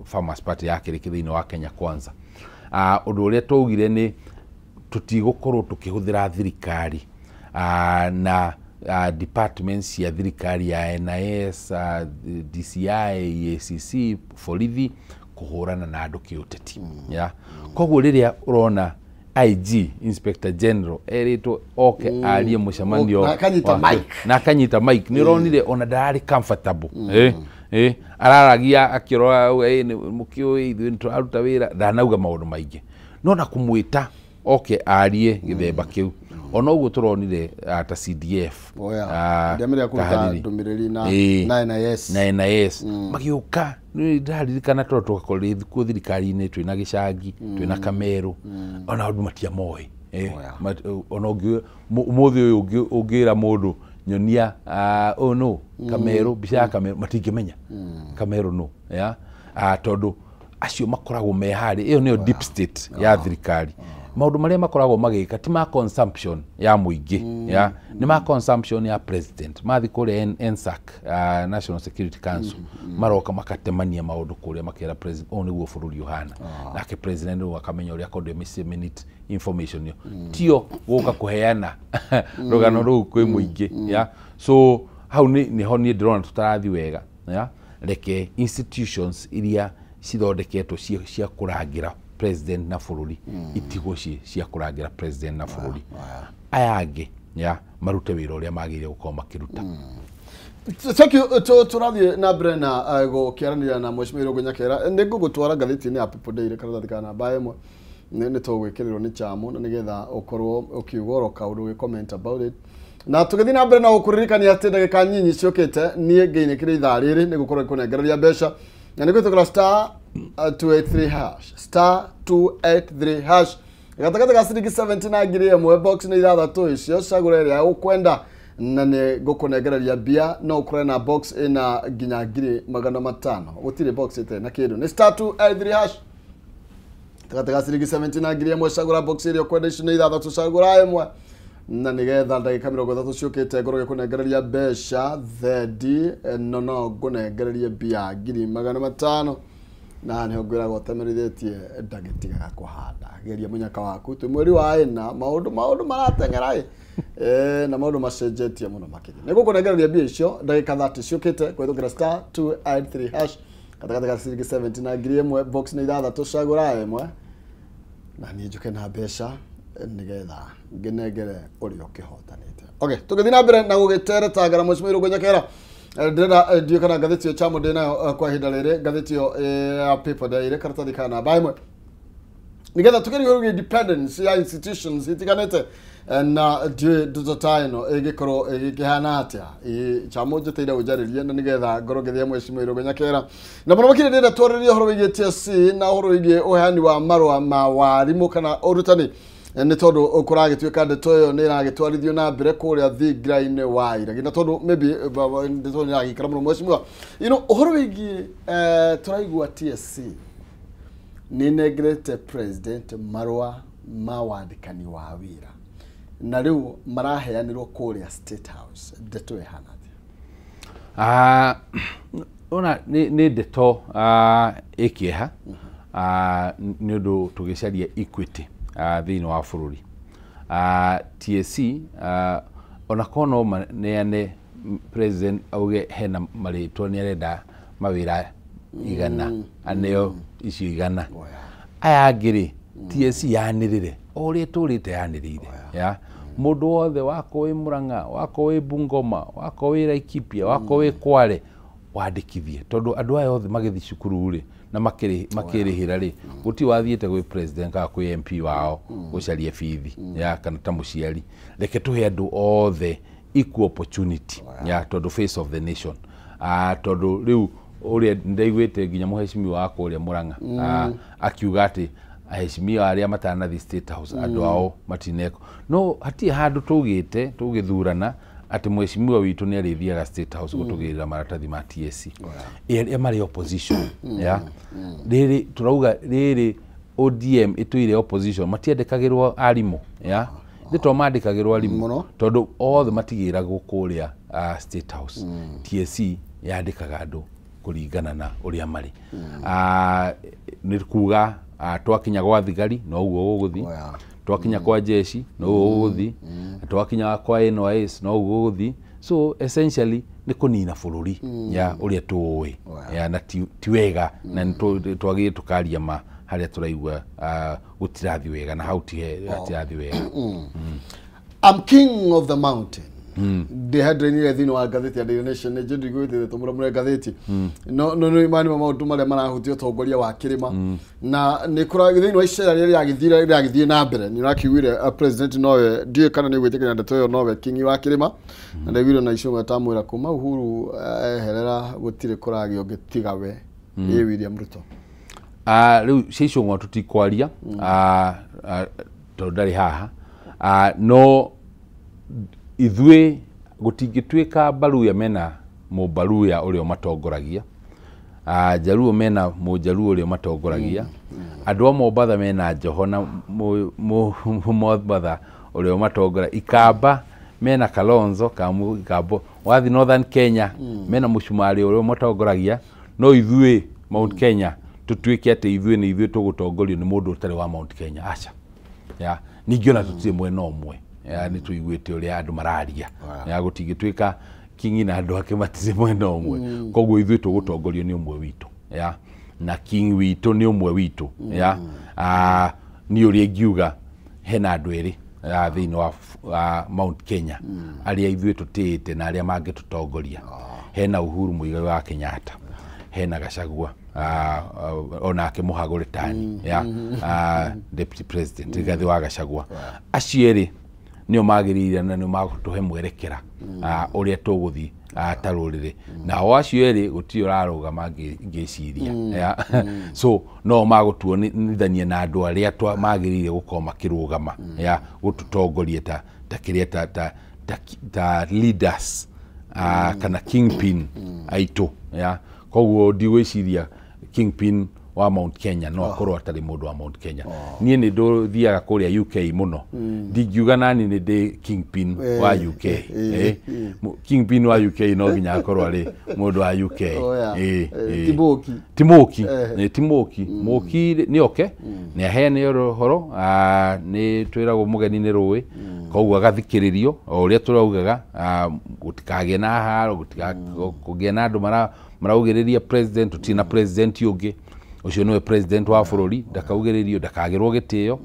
Farmers Party yakĩrĩ thĩinĩ wa Kenya Kwanza, ũndũ ũrĩa twaugire nĩ tũtigũkorwo tũkĩhũthĩra thirikari na departments cia thirikari ya NIS, DCI, EACC, borithi kũhũrana na andũ kĩũteti. Yeah. Koguo rĩrĩa ũrona IG Inspector General erĩtwo oke arie mũcemanio Na akanyita mic. Na akanyita mic, nĩ ũronire ona ndararĩ comfortable. Araragia akĩrora mũkĩũĩ ithuĩ nĩ tũraruta wĩra, ndanauga maũndũ maingĩ, no na kũmwĩta oke arie gĩthemba kĩu ona ũguo tũronire ta CDF Ndĩamĩrĩa kũruta ndũmĩrĩri na NIS na NIS magĩũka. Ndĩraririkana tondũ twakorire kuo thirikari-inĩ twĩna Gĩcangi, twĩna Kamerũ, ona andũ matiamoĩ. Ona ũmũthĩ ũyũ ũngĩra mũndũ nyonia ũyũ nũ Kamerũ, mbica ya Kamerũ, matingĩmenya Kamerũ nũ, tondũ acio makoragwo me harĩ ĩyo nĩyo deep state ya thirikari. Maũndũ marĩa makoragwo magĩka ti ma consumption ya mũingĩ, nĩ ma consumption ya president. Mathi kũrĩa NSAC, National Security Council, maroka makatemania maũndũ kũrĩa makera president ũũ nĩguo bũrũri ũhana. Nake president rĩu akamenya ũrĩa akwenda disseminate information ĩyo, tio gũka kũheana rũgano rũu kwĩ mũingĩ. So hau nĩho niĩ ndĩrona tũtarathi wega. Reke institutions iria cithondeketwo cia kũrangĩra president na bũrũri itigwo cia kũrangĩra president na bũrũri. Aya angĩ marute wĩra ũrĩa magĩrĩire gũkorwo makĩruta. Thank you. Tũrathiĩ na mbere na gũkĩaranĩria na Mheshimiwa Irũngũ Nyakera. Nĩ ngũgũtwara ngathĩti-inĩ ya People Daily karatathi ka namba 1 nĩ tũgwĩkĩrĩrwo nĩ Chamo na nĩgetha ũkorwo ũkiuga oro kaũndũ ũgĩ comment about it. Na tũgĩthiĩ na mbere na gũkũririkania atĩ ndagĩka nyinyi ciũkĩte niĩ ngĩinĩkĩre ithaa rĩrĩ nĩ gũkorwo ngĩkũnengereria mbeca na nĩ gwĩtũkĩra star 283 hash star 283 hash gatagatĩ ka ciringi 70 na 1000 box nĩ ithathatũ icio cagũra ĩrĩa ũkwenda na nĩ ngũkũnengereria mbia no ũkore na box ĩna nginya 500,000 gũtirĩ box ĩtarĩ na kĩndũ nĩ star 283 hash gatagatĩ ka ciringi 70 na 1000 cagũra box ĩrĩa ũkwenda icio nĩ ithathatũ cagũra ĩmwe na nĩgetha ndagĩka 30 ciũkĩte ngorwo ngĩkũnengereria mbeca thendi no no ngũnengererie mbia 500,000 na nĩho ngwĩraga ũtemerithĩtie ndagĩtigaga kũhanda geria mũnyaka waku twĩ mweri wa ĩna maũndũ marateng'era na maũndũ macenjetie mũno makĩria. Nĩ ngũkũnengereria mbia icio ndagĩka 30 ciũkĩte kũhĩtũkĩra star 283 hash gatagatĩ ka ciringi 70 na 1000 box nĩ ithathatũ cagũra ĩmwe na niĩ njũke na mbeca nĩgetha ngĩnengere ũrĩa ũkĩhotanĩte. Okay, tũgĩthiĩ na mbere na gũgĩteretangara Mheshimiwa Irũngũ Nyakera. Ndĩrenda ndiũ kana ngathĩti ĩyo Chamo ndĩ nayo kwa ihinda rĩrĩ ngathĩti ĩyo ya People Daily karatathi ka namba 1 nĩgetha tũgerie ũhoro wĩgiĩ independence ya institutions itiganĩte na ndiũĩ ndeto ta ĩno ĩngĩkorwo ĩgĩkĩhana atĩa. Chamo njĩtĩire ũnjarĩrie na nĩgetha ngorwo ngĩthĩa Mheshimiwa Irũngũ Nyakera. Na mũno makĩria ndĩrenda twarĩrie ũhoro wĩgiĩ TSC na ũhoro wĩgiĩ ũheani wa marũa ma warimũ kana ũrutani nĩ tondũ kũragĩtuĩka ndeto ĩyo nĩ ĩragĩtwarithio na mbere kũrĩa thingira-inĩ wa iregi na tondũ maybe ndeto nĩ ĩragĩikara mũno Mheshimiwa. Ũhoro wĩgiĩ tũraigua TSC nĩ ĩnengerete president marũa ma wandĩkani wa wĩra na rĩu maraheanĩrwo kũrĩa State House, ndeto ĩhana atĩa? Ona nĩ ndeto ĩ kĩeha nĩ ũndũ tũgĩcaria equity thĩinĩ wa bũrũri. TSC ona korwo no maneane president auge hena marĩtwa nĩ arenda mawĩra 100 aneo icio 100 aya angĩ rĩ TSC yanĩrĩre o ũrĩa ĩtũrĩte yanĩrĩire. Mũndũ wothe wakorwo wĩ Murang'a, wakorwo wĩ Bungoma, wakorwo wĩ Laikipia, wakorwo wĩ Kwale wandĩkithie tondũ andũ aya othe magĩthiĩ cukuru rĩ na makĩrĩhĩra rĩ, gũtirĩ wathiĩte gwĩ president kana kwĩ MP wao gũcaria bithi ya kana ta mũciari. Reke tũhe andũ othe equal opportunity ya tondũ face of the nation. Tondũ rĩu ũrĩa ndaiguĩte nginya mũhecimiwa wa kũrĩa Murang'a akiuga atĩ aheshimiwa arĩa matanathi State House andũ ao matineko. No hatirĩ handũ tũgĩte tũgĩthurana atĩ mũheshimiwa witũ nĩ arĩthiaga State House gũtũgĩrĩra maratathi ma TSC. Arĩa marĩ opposition ya rĩrĩ tũrauga rĩrĩ ODM ĩtũire opposition matiandĩkagĩrwo arimũ ya nĩ to mandĩkagĩrwo arimũ tondũ othe matigĩragwo kũrĩa State House. TSC yandĩkaga andũ kũringana na ũrĩa marĩ. Nĩ kuga twakinya gwa thigari no ũguo gũgũthiĩ, twakinya kwa jeshi no ũguo gũgũthiĩ, twakinya kwa NYS no ũguo gũgũthiĩ. So essentially nĩ kũnina bũrũri ya ũrĩa tũĩ ya na ti wega na twagĩrĩire tũkaria ma harĩa tũraigua gũtirathi wega na hau hatirathi wega. I'm king of the mountain. Ndĩ headline thĩinĩ wa ngathĩti ya Daily Nation nĩ njiguĩte tũmũramũre ngathĩti no no nĩ mani maũndũ marĩa marahutia ũtongoria wa kĩrĩma na nĩ kũra thĩinĩ wa icera rĩrĩa rĩagĩthiĩ na mbere nĩ ũrakiugire president nowe ndiũĩ kana nĩ gwĩtĩkĩra ndeto ĩyo nowe king wa kĩrĩma na ndaiguire na icio tamwĩra kuma Uhuru eherera gũtirĩ kũragĩa ũngĩ tiga we ĩ William Ruto. Rĩu cia Icũng'wa tũtikwaria tondũ ndarĩ haha no ithuĩ gũtingĩtuĩka Baruya mena mũbaruya ũrĩa ũmatongoragia, Jaluo mena mũjaluo ũrĩa ũmatongoragia, andũ a Mombatha mena Joho na Mombatha ũrĩa ũmatongoragia, Ikamba mena Kalonzo Ikambo, wathi Northern Kenya mena mũcumarĩ ũrĩa ũmatongoragia, no ithuĩ Mount Kenya tũtuĩke atĩ ithuĩ nĩ ithuĩ tũgũtongorio nĩ mũndũ ũtarĩ wa Mount Kenya, aca. Ya ningĩ ona tũtirĩ mwena ũmwe. Ya nĩ tũiguĩte ũrĩa andũ mararia. Ya gũtingĩtuĩka king na andũ ake matirĩ mwena ũmwe. Koguo ithuĩ tũgũtongorio nĩ ũmwe witũ. Ya na king witũ nĩ ũmwe witũ. Ya niĩ ũrĩa ingiuga hena andũ erĩ ya thĩinĩ wa Mount Kenya arĩa ithuĩ tũtĩĩte na arĩa mangĩtũtongoria. Hena Uhuru Muigai wa Kenyatta, hena Gachagua onake mũhagũre tani ya deputy president Rigathi wa Gachagua. Acio erĩ nĩo magĩrĩire na nĩo magũtũhe mwerekera ũrĩa tũgũthiĩ ta rũrĩrĩ. Nao acio erĩ gũtirĩ ũrarũgama ngĩciria. So no magũtuonithania na andũ arĩa magĩrĩire gũkorwo makĩrũgama ya gũtũtongoria ta kĩrĩa ta leaders kana kingpin aitũ ya. Koguo ndigwĩciria kingpin wa Mount Kenya no akorwo atarĩ mũndũ wa Mount Kenya. Niĩ nĩ ndũthiaga kũrĩa UK mũno, ndingiuga nani nĩ ndĩ kingpin wa UK. Kingpin wa UK no nginya akorwo arĩ mũndũ wa UK. Ti Mũki, ti Mũki. Mũki nĩ oke nĩ aheane ũhoro, nĩ twĩragwo mũgeni nĩ rũĩ, koguo agathikĩrĩrio o ũrĩa tũraugaga, gũtikagĩe na haro, gũtikagĩe na andũ maraugĩrĩria president, tũtirĩ na president ũngĩ. Ũcio nĩwe president wa bũrũri, ndakaugĩrĩrio, ndakagĩrwo gĩtĩo,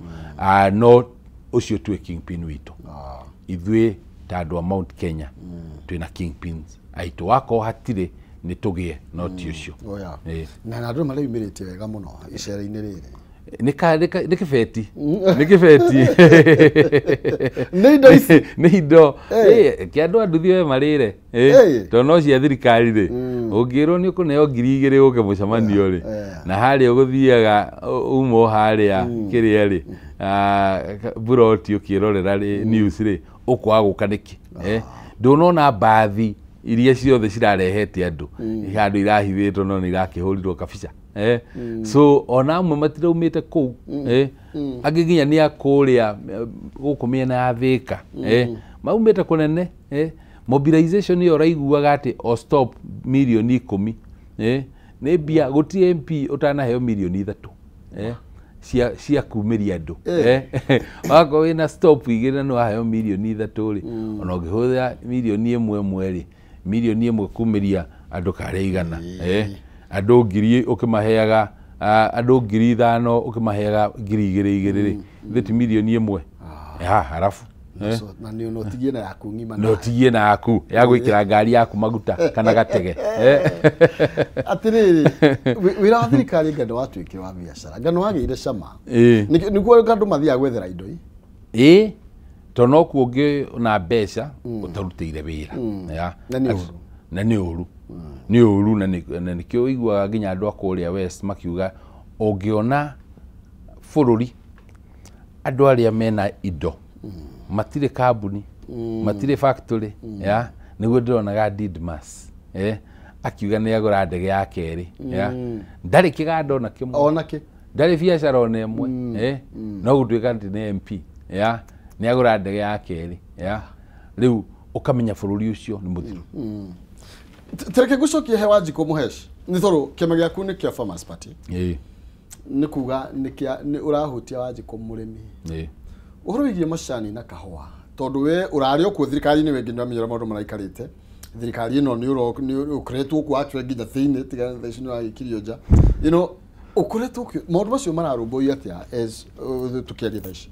no ũcio tuwe kingpin witũ. Ithuĩ ta andũ a Mount Kenya twĩna kingpins aitũ, wakorwo hatirĩ nĩ tũgĩe no ti ũcio. Na andũ mareyumĩrĩtie wega mũno icera-inĩ rĩrĩ. Nĩ kĩbeti, nĩ kĩbeti, nĩ indo ici, nĩ indo kĩ andũ a nduthi we marĩre tondũ no cia thirikari rĩ, ũngĩrwo nĩ ũkũneo 2,000 ũke mũcemanio rĩ, na harĩa ũgũthiaga uma o harĩa kĩrĩa rĩ buroti ũkĩrorera rĩ news rĩ, ũkwaga gũka nĩkĩ? Ndũnona mbathi iria ciothe cirarehete andũ handũ irahithĩtwo no nĩ irakĩhũrirwo kabica. So ona amwe matiraumĩte kũu, angĩ nginya nĩ a kũrĩa gũkũ mĩena ya Thĩka, maumĩte kũnene. Mobilization ĩyo ũraiguaga atĩ o stop mirioni 10 nĩ mbia, gũtirĩ MP ũtanaheo mirioni 3 cia kumĩria andũ. Wakorwo wĩna stop 2 na nĩ waheo mirioni 3 rĩ, ona ũngĩhũthĩra mirioni 1 1 rĩ, mirioni 1 kumĩria andũ karĩa igana, andũ 1,000 ũkĩmaheaga, andũ 5,000 ũkĩmaheaga 2,000 2,000 rĩ, thĩ ti mirioni 1 harabu. Na nĩ no tigie na yaku ng'ima. No tigie na yaku ya gwĩkĩra ngari yaku maguta kana gatege. Atĩrĩrĩ, wĩra wa thirikari ngano watuĩkire wa biacara, ngano wagĩire cama. Nĩkuo andũ mathiaga gwethera indo ii. Ĩĩ, tondũ no kuo ũngĩona mbeca ũtarutĩire wĩra. Na nĩ ũru. Na nĩ ũru. Nĩ ũru na nĩkĩo ũiguaga nginya andũ a kũrĩa West makiuga ũngĩona bũrũri andũ arĩa mena indo matirĩ kambuni, matirĩ factory, ya nĩguo ndĩronaga Didmas akiuga nĩ agũra ndege ya kerĩ, ya ndarĩ kĩganda ona kĩmwe, ona kĩ ndarĩ biacara ona ĩmwe, no gũtuĩka atĩ nĩ MP, ya nĩ agũra ndege ya kerĩ, ya rĩu ũkamenya bũrũri ũcio nĩ mũthiru. Tereke ngũcokie he Wanjikũ Mũhesh, nĩ tondũ kĩama gĩaku nĩ kĩa Farmers Party. Nĩ kuga nĩ ũrahutia Wanjikũ mũrĩmi. Ũhoro wĩgiĩ macani na kahũa, tondũ we ũrarĩ o kuo thirikari-inĩ, we nginya ũramenya ũrĩa maũndũ maraikarĩte. Thirikari ĩno nĩ ũkoretwo kuo actually nginya thĩinĩ, tiga thaa ici nĩ ũragĩkirio nja. You know, ũkoretwo maũndũ macio mararũmbũiyo atĩa as tũkĩaria thaa ici?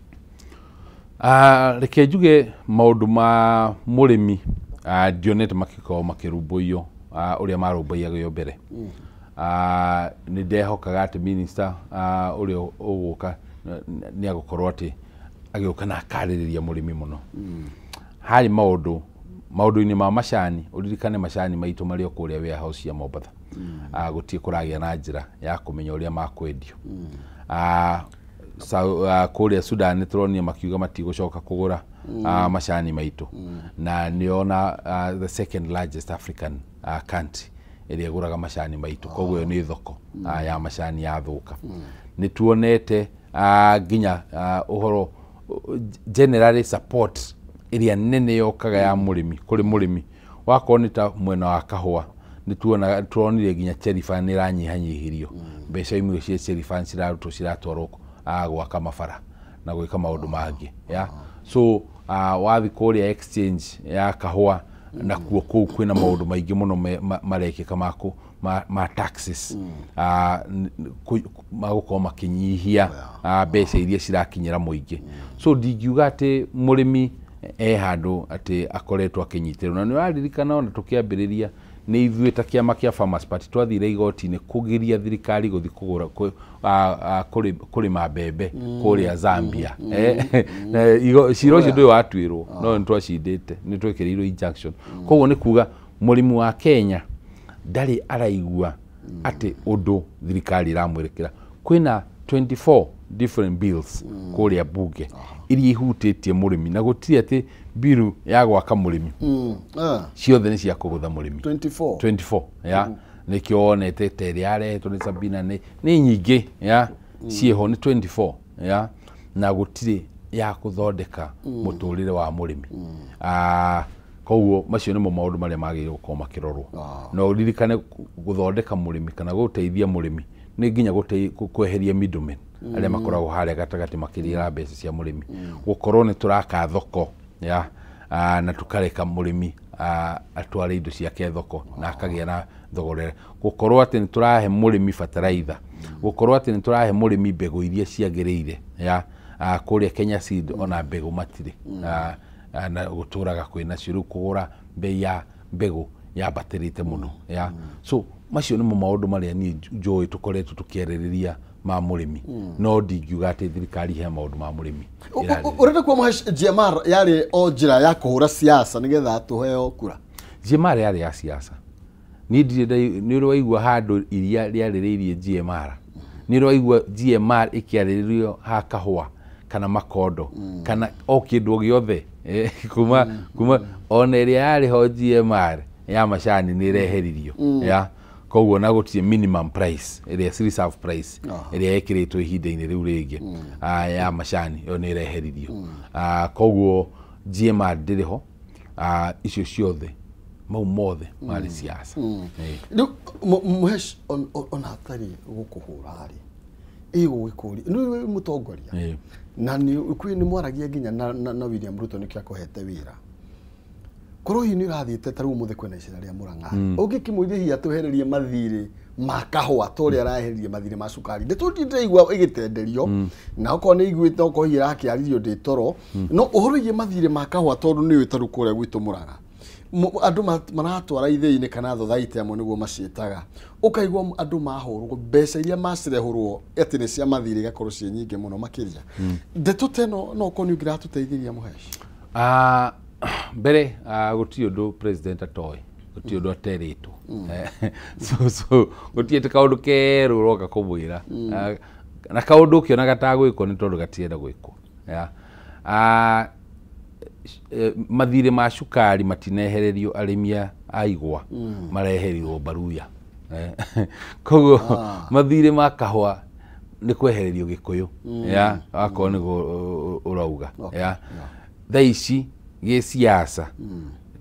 Reke njuge maũndũ ma mũrĩmi ndionete makĩkorwo makĩrũmbũiyo ũrĩa marũmbũiyagio mbere. Nĩ ndehokaga atĩ minister ũrĩa ũgũka nĩ agũkorwo atĩ agĩũka na akarĩrĩria mũrĩmi mũno. Harĩ maũndũ-inĩ ma macani, ũririkane macani maitũ marĩ o kũrĩa warehouse cia Mombatha. Gũtirĩ kũragĩa na njĩra ya kũmenya ũrĩa makwendio. Kũrĩa Sudan nĩ tũronire makiuga matigũcoka kũgũra macani maitũ. Na nĩona the second largest African country ĩrĩa ĩgũraga macani maitũ, koguo ĩyo nĩ thoko ya macani yathũka. Nĩ tuonete nginya ũhoro generally support ĩrĩa nene yokaga ya mũrĩmi kũrĩ mũrĩmi, wakorwo nĩ ta mwena wa kahũa nĩ tuonire nginya Cherry Fund nĩ ĩranyihanyihirio, mbeca imwe cia Cherry Fund cirarutwo ciratwarwo gwaka mabara na gwĩka maũndũ mangĩ, ya so wathi kũrĩa exchange ya kahũa na kuo kũu kwĩna maũndũ maingĩ mũno marekĩka ma taxes magũkorwo makĩnyihia mbeca iria cirakinyĩra mũingĩ. So ndingiuga atĩ mũrĩmi handũ atĩ akoretwo akĩnyitĩrwo. Na nĩ ũraririkana ona tũkĩambĩrĩria nĩ ithuĩ ta kĩama kĩa Farmers Party twathire igoti-inĩ kũgiria thirikari gũthiĩ kũgũra kũrĩma mbembe kũrĩa Zambia. Cira ũcio ndũrĩ watuĩrwo, no nĩ twacindĩte, nĩ twekĩrĩirwo injunction. Koguo nĩ kuga mũrĩmi wa Kenya ndarĩ araigua atĩ ũndũ thirikari ĩramwĩrĩkĩra. Kwĩna 24 different bills kũrĩa bunge iria ihutĩtie mũrĩmi, na gũtirĩ atĩ biru ya gwaka mũrĩmi, ciothe nĩ cia kũgũtha mũrĩmi. 24 ya nĩkĩo wonete ta ĩrĩa yarehetwo nĩ Sabina nĩ nyingĩ, ya ciĩho nĩ 24, ya na gũtirĩ ya kũthondeka mũtũrĩre wa mũrĩmi. Koguo macio nĩmo maũndũ marĩa magĩrĩirwo gũkorwo makĩrorwo. Na ũririkane gũthondeka mũrĩmi kana gũteithia mũrĩmi nĩ nginya kweheria middlemen arĩa makoragwo harĩa gatagatĩ makĩrĩra mbeca cia mũrĩmi. Gũkorwo nĩ tũraka thoko, ya na tũkareka mũrĩmi atware indo ciake thoko na akagĩa na thogora. Gũkorwo atĩ nĩ tũrahe mũrĩmi bataraitha, gũkorwo atĩ nĩ tũrahe mũrĩmi mbegũ iria ciagĩrĩire, ya kũrĩa Kenya Seed ona mbegũ matirĩ, na gũtũraga kwĩnacio rĩu kũgũra mbei ya mbegũ yambatĩrĩte mũno, ya so macio nĩmo maũndũ marĩa niĩ njũĩ tũkoretwo tũkĩarĩrĩria ma mũrĩmi. No ndingiuga atĩ thirikari he maũndũ ma mũrĩmi. Ũrenda kuwa Mũhesh GMR yarĩ o njĩra ya kũhũra siasa nĩgetha tũheo kura? GMR yarĩ ya siasa. Niĩ ndirĩ nĩ ũrĩ waigua handũ iria rĩarĩrĩirie GMR, nĩ ũrĩ waigua GMR ĩkĩarĩrĩrio ha kahũa kana makondo kana o kĩndũ gĩothe, kuma ona ĩrĩa yarĩ ho GMR ya macani nĩ ĩreheririo, ya koguo na gũtirĩ minimum price ĩrĩa reserve price ĩrĩa ĩkĩrĩtwo ihinda-inĩ rĩu rĩngĩ ya macani ĩyo nĩ ĩreheririo. Koguo GMR ndĩrĩ ho, icio ciothe mau mothe marĩ siasa. Rĩu Mũhesh ona hatarĩ gũkũhũra rĩ, ĩgũgĩkũria nĩ mũtongoria na nĩ mwaragia nginya na William Ruto nĩkĩo akũhete wĩra. Korwo hihi nĩ ũrathiĩte ta rĩu ũmũthĩ kwĩna icera rĩa Mũrang'a, ũngĩkĩmũria hihi atwehererie mathirĩ ma kahũa ta ũrĩa araheririe mathirĩ ma cukari. Ndeto ndĩraigua ĩgĩtenderio na okorwo nĩ iguĩte okorwo hihi ĩrakĩarĩrio ndĩ toro no ũhoro wĩgiĩ mathirĩ ma kahũa tondũ nĩ ũĩ ta rĩu kũrĩa gwitũ Mũrang'a andũ maratwara ithĩi-inĩ kana thothaitĩ amwe nĩguo maciĩtaga ũkaigua andũ mahũrwo mbeca iria macirehũrwo atĩ nĩ cia mathirĩ igakorwo ciĩ nyingĩ mũno makĩria. Ndeto ta ĩno no okorwo nĩ ũngĩratũteithĩria Mũheshi. Mbere gũtirĩ ũndũ president atoĩ, gũtirĩ ũndũ aterĩtwo. So gũtirĩ atĩ kaũndũ kerũ ũroka kũmwĩra. Na kaũndũ ũkĩonaga ta gwĩkwo nĩ tondũ gatirenda gwĩkwo. Yeah. Mathirĩ ma cukari matinehererio arĩmi a igwa, mareherirwo Baruya. Koguo mathirĩ ma kahũa nĩ kwehererio Gĩkũyũ. Yeah, akorwo nĩguo ũrauga. Yeah. Thaa ici gĩsiasa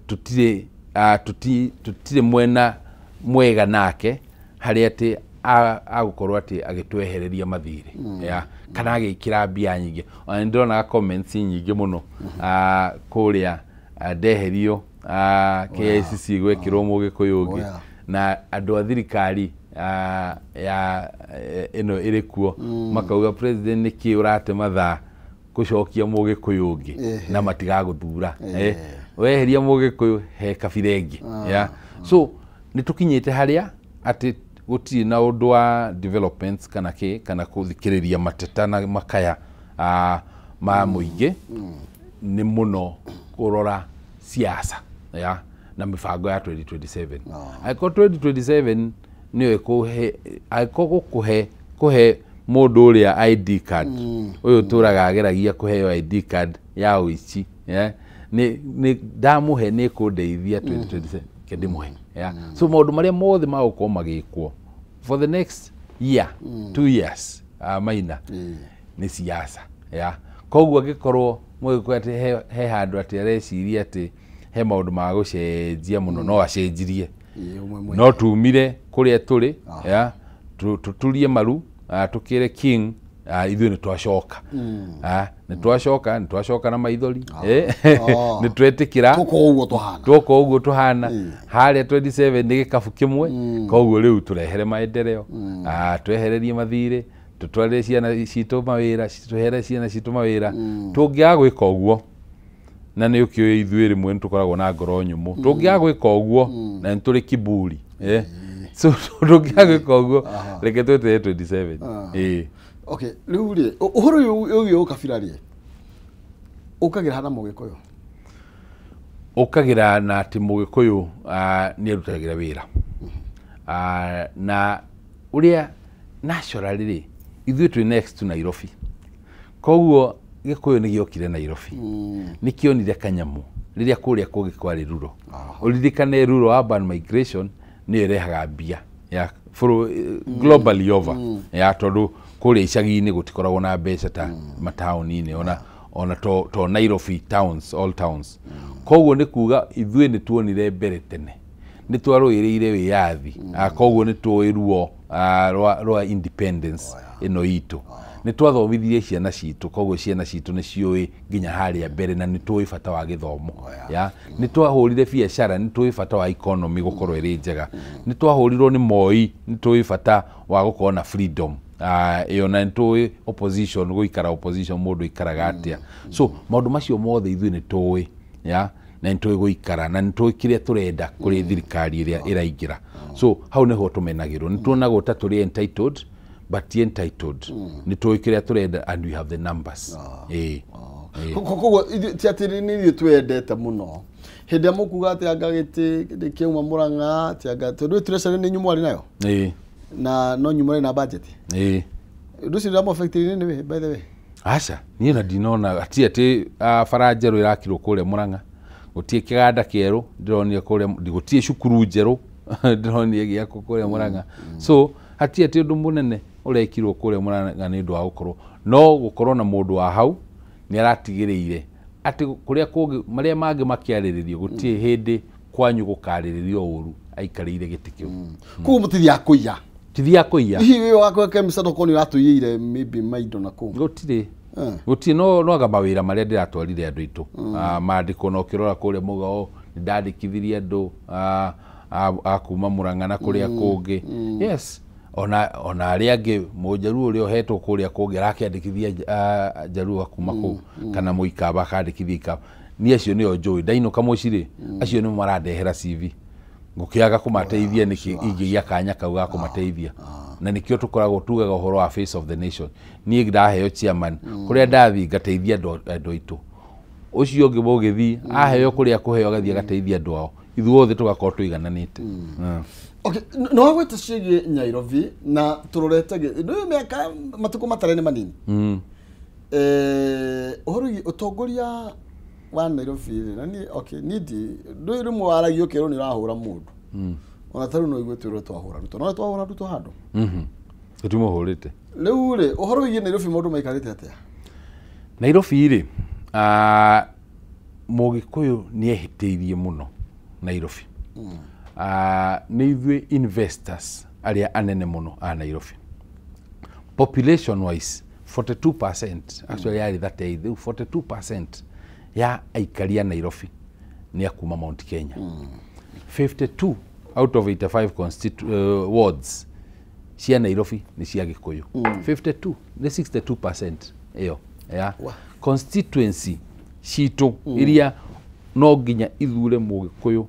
tũtirĩ tũtirĩ mwena mwega nake harĩa atĩ agũkorwo atĩ agĩtwehereria mathirĩ, yeah, kana agĩkĩra mbia nyingĩ. Ona nĩ ndĩronaga comments nyingĩ mũno kũrĩa ndeherio KICC gwekĩrwo Mũgĩkũyũ ũngĩ na andũ a thirikari ya ĩno ĩrĩ kuo makauga president nĩkĩ ũrate mathaa gũcokia Mũgĩkũyũ ũngĩ na matigagũthura. Weheria Mũgĩkũyũ he kabira ĩngĩ. Yeah. So nĩ tũkinyĩte harĩa atĩ gũtirĩ na ũndũ wa developments kana kĩ kana kũthikĩrĩria mateta na makaya ma mũingĩ, nĩ mũno kũrora siasa, yeah, na mĩbango ya 2027. Angĩkorwo 2027 nĩyo ĩkũhe, angĩkorwo gũkũhe kũhe mũndũ ũrĩa ID card ũyũ ũtũraga ageragia kũheo ID card ya ũici, yeah, nĩ ndamũhe nĩ ĩkũndeithia 2027 ke ndĩmũhe. Yeah. So maũndũ marĩa mothe magũkorwo magĩkwo for the next year, 2 years maina nĩ siasa. Yeah. Koguo angĩkorwo Mũgĩkũyũ atĩ he handũ atĩ areciria atĩ he maũndũ ma gũcenjia mũno, no acenjirie. No tumire kũrĩa tũrĩ, yeah, tũturie maru, tũkĩre king, ithuĩ nĩ twacoka. Nĩ twacoka, nĩ twacoka na maithori. Nĩ twetĩkĩra tũka ũguo tũhana, tũka ũguo tũhana. Harĩa 27 nĩ gĩkabu kĩmwe, koguo rĩu tũrehere maendeleo, twehererie mathirĩ, tũtwarĩre ciana citũ mawĩra, tũhere ciana citũ mawĩra. Tũngĩaga gwĩka ũguo, na nĩ ũkĩũĩ ithuĩ rĩmwe nĩ tũkoragwo na ngoro nyũmũ, tũngĩaga gwĩka ũguo na nĩ tũrĩ kiburi, so tũngĩaga gwĩka ũguo reke tweterere 27. Okay, rĩu rĩ ũhoro ũyũ wĩgiĩ ũkabira rĩ ũkagĩra hana Mũgĩkũyũ? Ũkagĩra na atĩ Mũgĩkũyũ nĩ arutagĩra wĩra na ũrĩa naturally rĩ ithuĩ twĩ next to Nairobi, koguo Gĩkũyũ nĩ gĩokire Nairobi, nĩ kĩonire kanyamũ rĩrĩa kũrĩa kũngĩ kwarĩ rural. Ũririkane rural urban migration nĩyo ĩrehaga mbia ya globally over, ya tondũ kũrĩa icagi-inĩ gũtikoragwo na mbeca ta mataũni-inĩ ona to Nairobi towns, all towns. Koguo nĩ kuga ithuĩ nĩ tuonire mbere tene, nĩ twarũĩrĩire wĩyathi, koguo nĩ tũĩ ruo rwa independence ĩno itũ. Nĩ twathomithirie ciana citũ, koguo ciana citũ nĩ ciũĩ nginya harĩa mbere na nĩ tũĩ bata wa gĩthomo. Nĩ twahũrire biacara, nĩ tũĩ bata wa economy gũkorwo ĩrĩ njega. Nĩ twahũrirwo nĩ Moi, nĩ tũĩ bata wa gũkorwo na freedom ĩyo, na nĩ tũĩ opposition, gũikara opposition mũndũ aikaraga atĩa. So maũndũ macio mothe ithuĩ nĩ tũĩ, na nĩ tũĩ gũikara na nĩ tũĩ kĩrĩa tũrenda kũrĩ thirikari ĩrĩa ĩraingĩra. So hau nĩho tũmenagĩrwo, nĩ tuonagwo ta tũrĩ entitled, but entitled nĩ tũĩ kĩrĩa tũrenda and we have the numbers. Koguo ti atĩ nĩ ithuĩ twendete mũno hĩndĩ ĩrĩa mũkuga atĩ anga gĩtĩ kĩauma Mũrang'a, atĩ anga tondũ treasury nĩ inyuĩ mwarĩ nayo na no inyuĩ mwarĩ na budget. Ũndũ ũcio ndũramũ affect in any way, by the way? Aca, niĩ na ndinona ati atĩ bara njerũ ĩrakirwo kũrĩa Mũrang'a, gũtirĩ kĩganda kĩerũ ndĩronire kũrĩa, gũtirĩ cukuru njerũ ndĩronire ĩgĩakwo kũrĩa Mũrang'a. So hatirĩ atĩ ũndũ mũnene ũrekirwo kũrĩa Mũrang'a nĩ ũndũ wa gũkorwo no gũkorwo na mũndũ wa hau nĩ aratigĩrĩire atĩ kũrĩa kũngĩ marĩa mangĩ makĩarĩrĩrio gũtirĩ hĩndĩ kwanyu gũkarĩrĩrio ũru aikarĩire gĩtĩ kĩu. Koguo mũtithiaga kũiya? Tithiaga kũiya. Hihi wĩ wakwa Kemsa tokorwo nĩ ũratũiyĩire maybe maindo na kũu? Gũtirĩ. Gũtirĩ, no anga mawĩra marĩa ndĩratwarire andũ aitũ mandĩkwo, na ũkĩrora kũrĩa mũgao nĩ ndandĩkithirie andũ a kuma Murang'a na kũrĩa kũngĩ. Yes, ona arĩa angĩ mũjaruo ũrĩa ũhetwo kũrĩa kũngĩ arakĩandĩkithia Jaruo kuma kũu, kana mũikamba akandĩkithia ikamba. Niĩ acio nĩo njũĩ, ndainũka mũciĩ rĩ, acio nĩo marandehera CV, ngũkĩaga kũmateithia nĩkĩ ingĩgĩa kanya kau ga kũmateithia. Na nĩkĩo tũkoragwo tugaga ũhoro wa face of the nation. Niĩ ndaheo chairman, kũrĩa ndathiĩ ngateithia andũ aitũ, ũcio ũngĩ mũgĩthiĩ aheo kũrĩa kũheo agathiĩ agateithia andũ ao, ithuothe tũgakorwo tũigananĩte. Okay, no wagwĩte ciĩgiĩ Nairobi na tũrorete nĩ mĩaka matukũ matare nĩ manini. Ũhoro wĩgiĩ ũtongoria wa Nairobi rĩ, na niĩ okay, niĩ ndũĩ rĩmwe waragia ũkerwo nĩ ũrahũra mũndũ. Ona ta rĩu no igue twĩrwo twahũra Ruto, no twahũra Ruto handũ. Tũtimũhũrĩte. Rĩu rĩ, ũhoro wĩgiĩ Nairobi maũndũ maikarĩte atĩa? Nairobi rĩ, Mũgĩkũyũ nĩ ehĩtĩirie mũno Nairobi. Nĩ ithuĩ investors arĩa anene mũno a Nairobi. Population wise 42%, actually yarĩ 38, rĩu 42% ya aikari a Nairobi nĩ a kuma Mount Kenya. 52 out of 85 wards cia Nairobi nĩ cia Gĩkũyũ. 52 nĩ 62% ĩyo ya constituency citũ iria no nginya ithure Mũgĩkũyũ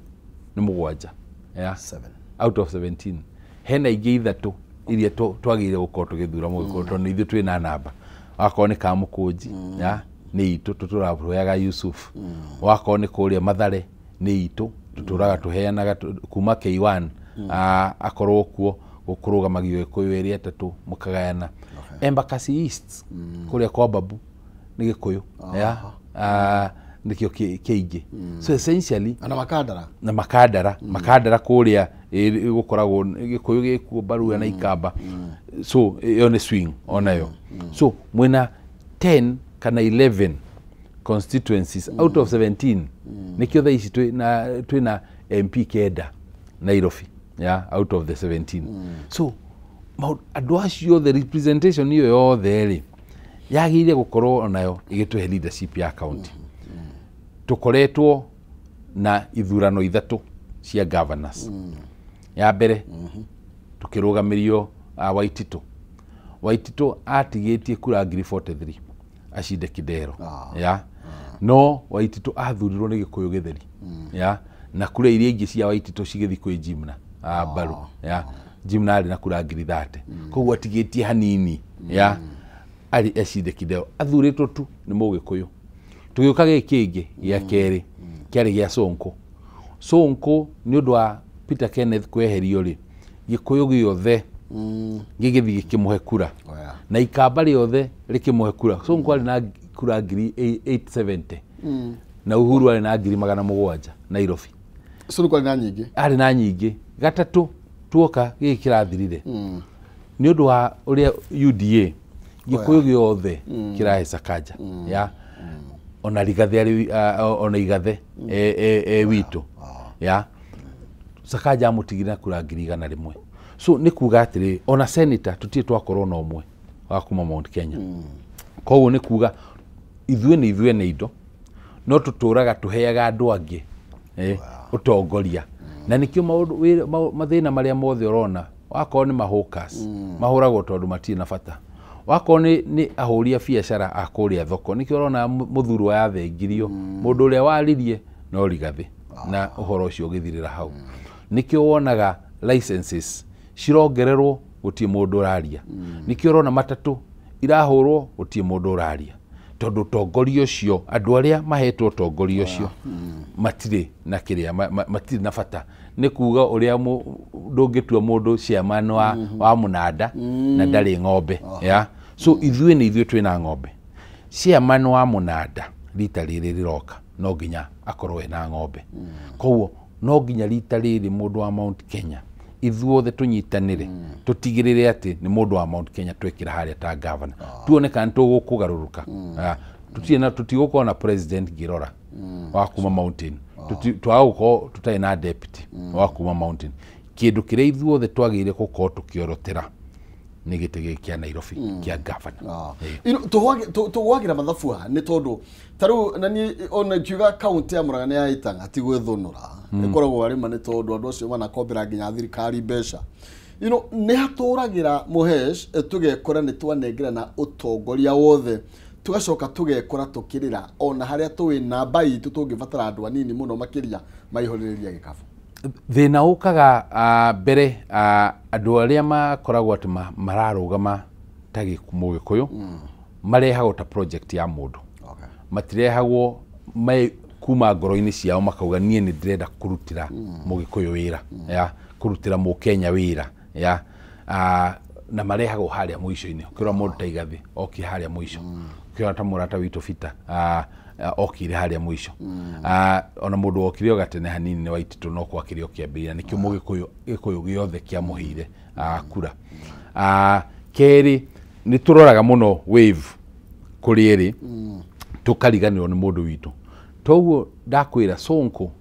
nĩ 7 ya 7 out of 17. Hena ingĩ 3 iria twagĩrĩire gũkorwo tũgĩthura Mũgĩkũyũ tondũ nĩ ithuĩ twĩna namba. Wakorwo nĩ Kamũkũnji ya nĩ itũ tũtũraga tũheaga Yusuf. Wakorwo nĩ kũrĩa Mathare nĩ itũ tũtũraga tũheanaga kuma K1 akorwo kuo gũkũrũgamagio Gĩkũyũ ĩrĩa 3 mũkagayana. Embakasi East kũrĩa kwa Babu nĩ Gĩkũyũ ya nĩkĩo kĩingĩ. So essentially ana Makandara na Makandara, Makandara kũrĩa gũkoragwo Gĩkũyũ gĩkuo Baruya na Ikamba. So ĩyo nĩ swing onayo. So mwena 10 kana 11 constituencies out of 17 nĩkĩo thaa ici twĩna MP 9 Nairobi, yeah, out of the 17. So andũ acio othe representation ĩyo yothe rĩ yagĩrĩire gũkorwo onayo ĩgĩtũhe leadership ya county. Tũkoretwo na ithurano 3 cia governors. Ya mbere tukĩrũgamĩrio Waititũ. Waititũ atigĩtie kura 43 acinde Kidero. Ya no Waititũ athurirwo nĩ Gĩkũyũ gĩtheri. Ya na kura iria ingĩ cia Waititũ cigĩthiĩ kwĩ Jimna Mbaru. Ya Jimna arĩ na kura 30,000. Koguo atigĩtie hanini. Ya arĩ acinde Kidero, athurĩtwo tu nĩ Mũgĩkũyũ. Tũgĩũka gĩkĩ kĩngĩ gĩa kerĩ kĩarĩ gĩa Sonko. Sonko nĩ ũndũ wa Peter Kenneth kweherio rĩ, Gĩkũyũ gĩothe gĩgĩthiĩ gĩkĩmũhe kura. Na Ikamba rĩothe rĩkĩmũhe kura. Sonko arĩ na kura 870,000 na Uhuru arĩ na 700,000 Nairobi. Sonko arĩ na nyingĩ. Arĩ na nyingĩ. Gatatũ tuoka gĩkĩ kĩrathirire. Nĩ ũndũ wa ũrĩa UDA Gĩkũyũ gĩothe kĩrahe Sakaja. Ya ona Rigathi arĩ ona Igathe witũ. Ya Sakaja amũtigire na kura 101,000. So nĩ kuga atĩrĩ ona senator tũtirĩ twakorwo na ũmwe wa kuma Mount Kenya. Koguo nĩ kuga ithuĩ nĩ ithuĩ nĩ indo no tũtũraga tũheaga andũ angĩ ũtongoria. Na nĩkĩo maũndũ mathĩna marĩa mothe ũrona wakorwo nĩ mahawkers mahũragwo tondũ matirĩ na bata, wakorwo nĩ ahũri a biacara a kũrĩa thoko, nĩkĩo ũrona mũthurwa yathengirio mũndũ ũrĩa waririe no Rigathi na ũhoro ũcio ũgĩthirĩra hau. Nĩkĩo wonaga licenses cirongererwo gũtirĩ mũndũ ũraria. Nĩkĩo ũrona matatũ irahũrwo gũtirĩ mũndũ ũraria, tondũ ũtongoria ũcio andũ arĩa mahetwo ũtongoria ũcio matirĩ na kĩrĩa matirĩ na bata. Nĩ kuga ũrĩa ndũngĩtua mũndũ chairman wa mũnanda na ndarĩ ng'ombe. Ya so ithuĩ nĩ ithuĩ twĩna ng'ombe. Chairman wa mũnanda rita rĩrĩ rĩroka no nginya akorwo ena ng'ombe. Koguo no nginya rita rĩrĩ mũndũ wa Mount Kenya ithuothe tũnyitanĩre tũtigĩrĩre atĩ nĩ mũndũ wa Mount Kenya twekĩra harĩa ta governor, tuone kana tũgũkũgarũrũka. Tũtigũkorwo na president ngĩrora wa kuma mountain, twaga gũkorwo tũtarĩ na deputy wa kuma mountain. Kĩndũ kĩrĩa ithuothe twagĩrĩire gũkorwo tũkĩorotera Nĩ gĩtĩ gĩkĩ kĩa Nairobi kĩa gavana. Tũgwagira mathabu haha nĩ tondũ ta rĩu na niĩ ona ngiuga kaunti ya Murang'a nĩ ya Itang'a ti gwĩthũnũra, ĩkoragwo arĩma nĩ tondũ andũ acio manakombera nginya thirikari mbeca. You know, nĩ hatũragĩra Mũhesh, tũgekora nĩ twanengerana ũtongoria wothe, tugacoka tũgekora tũkĩrĩra ona harĩa tũĩ namba itũ tũngĩbatara andũ anini mũno makĩria maihũrĩrĩria gĩkabũ. Thĩna ũkaga mbere andũ arĩa makoragwo atĩ mararũgama ta Mũgĩkũyũ marehagwo ta project ya mũndũ. Matirehagwo kuma ngoro-inĩ ciao makauga niĩ nĩ ndĩrenda kũrutĩra Mũgĩkũyũ wĩra, ya kũrutĩra Mũkenya wĩra, ya na marehagwo harĩa mũico-inĩ. Ũkĩrora mũndũ ta Igathĩ okire harĩa mũico, ũkĩrora ta mũrata witũ Peter okire harĩa mũico, ona mũndũ okire o gatene hanini nĩ Waititũ no kwakĩrĩ o kĩambĩrĩria, nĩkĩo Mũgĩkũyũ Gĩkũyũ gĩothe kĩamũheire kura. Kerĩ nĩ tũroraga mũno wave kũrĩ ĩrĩ, tũkariganĩrwo nĩ mũndũ witũ. Toguo ndakwĩra Sonko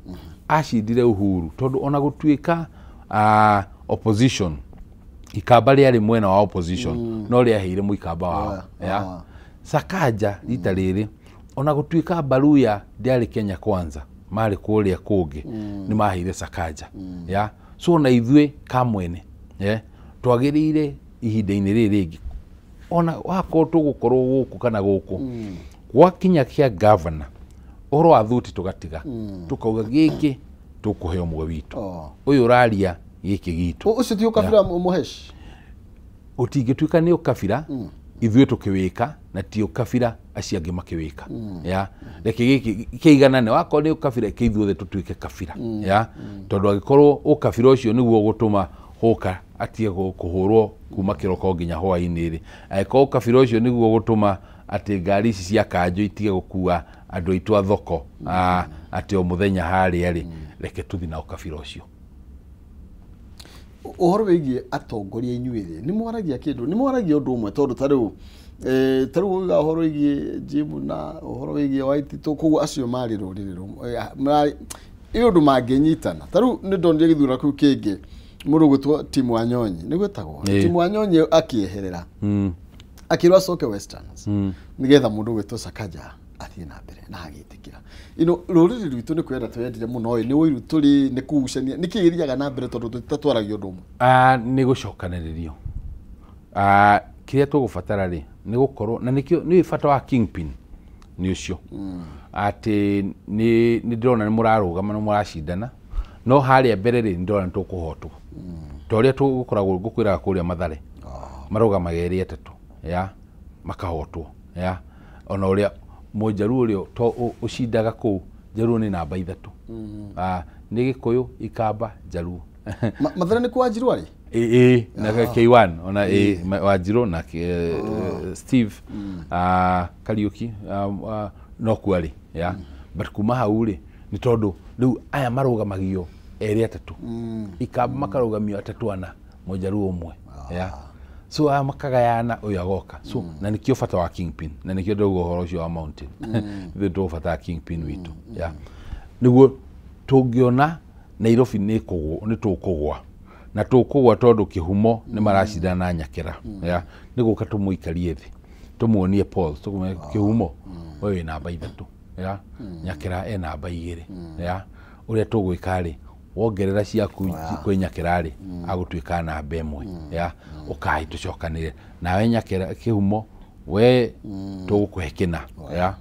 acindire Uhuru tondũ ona gũtuĩka opposition ikamba rĩarĩ mwena wa opposition no rĩaheire mũikamba wao, ya Sakaja rita rĩrĩ ona gũtuĩka Baruya ndĩarĩ Kenya Kwanza marĩ kũrĩa kũngĩ nĩ maheire Sakaja, ya so ona ithuĩ kamwene twagĩrĩire ihinda-inĩ rĩrĩ rĩngĩ ona wakorwo tũgũkorwo gũkũ kana gũkũ gwakinya kĩa governor ũhoro wa thuti tũgatiga tũkauga gĩkĩ tũkũhe ũmwe witũ ũyũ ũraria gĩkĩ gitũ. Ũcio ti ũkabira Mũhesh? Ũtingĩtuĩka nĩ ũkabira ithuĩ tũkĩwĩka na ti ũkabira acio angĩ makĩwĩka, ya reke gĩkĩ kĩiganane, wakorwo nĩ ũkabira reke ithuothe tũtuĩke kabira, ya tondũ angĩkorwo ũkabira ũcio nĩguo ũgũtũma hũka atige kũhũrwo kuma kĩroko nginya hwaĩ-inĩ rĩ, angĩkorwo ũkabira ũcio nĩguo ũgũtũma atĩ ngari ici cia kanjũ itige gũkua andũ aitũ a thoko atĩ o mũthenya harĩa rĩ, reke tũthiĩ na ũkabira ũcio. Ũhoro wĩgiĩ atongoria inyuĩ rĩ, nĩ mwaragia kĩndũ, nĩ mwaragia ũndũ ũmwe tondũ ta rĩu ta rĩu uga ũhoro wĩgiĩ Jim na ũhoro wĩgiĩ Waititũ, koguo acio marĩ rũrĩrĩ rũmwe ĩ ũndũ mangĩnyitana. Ta rĩu nĩ ndonire gĩthurano kĩu kĩngĩ mũndũ ũgwĩtwo Tim Wanyonyi, nĩ gwĩtagwo Tim Wanyonyi akĩeherera akĩrwo acoke Westerns nĩgetha mũndũ ũgwĩtwo Sakaja athiĩ na mbere na agĩtĩkĩra. Ino rũrĩrĩ rwitũ nĩ kwenda twendire mũno ĩ, nĩ ũiru tũrĩ, nĩ kũgucania, nĩ kĩĩ gĩthiaga na mbere tondũ tũtatwaragia ũndũ ũmwe? Nĩ gũcokanĩrĩrio. Kĩrĩa tũgũbatara rĩ nĩ gũkorwo na nĩkĩo nĩ bata wa kingpin nĩ ũcio atĩ nĩ ndĩrona nĩ mũrarũgama nĩ mũracindana, no harĩa mbere rĩ nĩ ndĩrona nĩ tũkũhotwo ta ũrĩa tũgũkoragwo ngũkwĩraga kũrĩa Mathare marũgamaga erĩ atatũ, ya makahotwo, ya ona ũrĩa Mũnjaruo ũrĩa ũcindaga kũu Njaruo nĩ namba 3, nĩ Gĩkũyũ, Ikamba, Njaruo. Mathare nĩ kwa Wanjiru arĩ? Ĩ na K1 ona ĩ Wanjiru na Steve Kariuki no kuo arĩ, ya but kuma hau rĩ nĩ tondũ rĩu aya marũgamagio erĩ atatũ, Ikamba makarũgamio atatũ ana, Mũnjaruo ũmwe, ya so aya makagayana ũyũ agoka, so na nĩkĩo bata wa kingpin na nĩkĩo ndauga ũhoro ũcio wa mountain ithuĩ tũgũbatara kingpin witũ, ya nĩguo tũngĩona Nairobi nĩ tũkũgwa na tũkũgwa tondũ kĩhumo nĩ maracindana na Nyakera, ya nĩ gũka tũmũikarie thĩ tũmuonie Paul tũmwĩre kĩhumo we wĩ namba 3, ya Nyakera e namba 2, ya ũrĩa tũgwĩka rĩ wongerera ciaku kwĩ Nyakera rĩ agũtuĩka namba 1, ya ũkai tũcokanĩre nawe Nyakera kĩhumo we tũgũkũhe kĩna, ya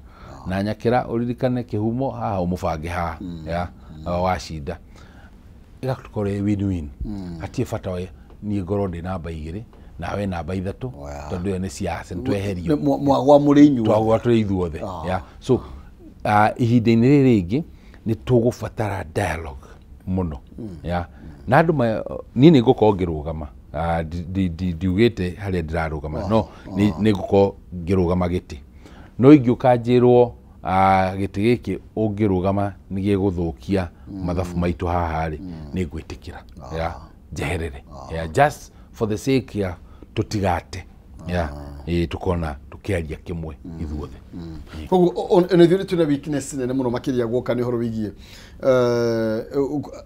na Nyakera ũririkane kĩhumo haha ũmũbange haha, ya wacinda ĩgakorwo ĩ win-win. Hatirĩ bata wa niĩ ngorwo ndĩ namba 2 nawe namba 3 tondũ ĩyo nĩ siasa nĩ tweherio mwagwa mũrĩ inyuothe, twagwa tũrĩ ithuothe, ya so ihinda-inĩ rĩrĩ rĩngĩ nĩ tũgũbatara dialogue mũno, ya na andũ niĩ nĩ ngũkorwo ngĩrũgama, ndiugĩte harĩa ndĩrarũgama, no nĩ ngũkorwo ngĩrũgama gĩtĩ, no ingĩũka njĩrwo gĩtĩ gĩkĩ ũngĩrũgama nĩ gĩgũthũkia mathabu maitũ haha rĩ, nĩ ngwĩtĩkĩra, ya njeherere, ya just for the sake ya tũtigate, ya tũkona tũkĩaria kĩmwe ithuothe. Koguo ona ithuĩ twĩna weakness nene mũno makĩria guoka nĩ ũhoro wĩgiĩ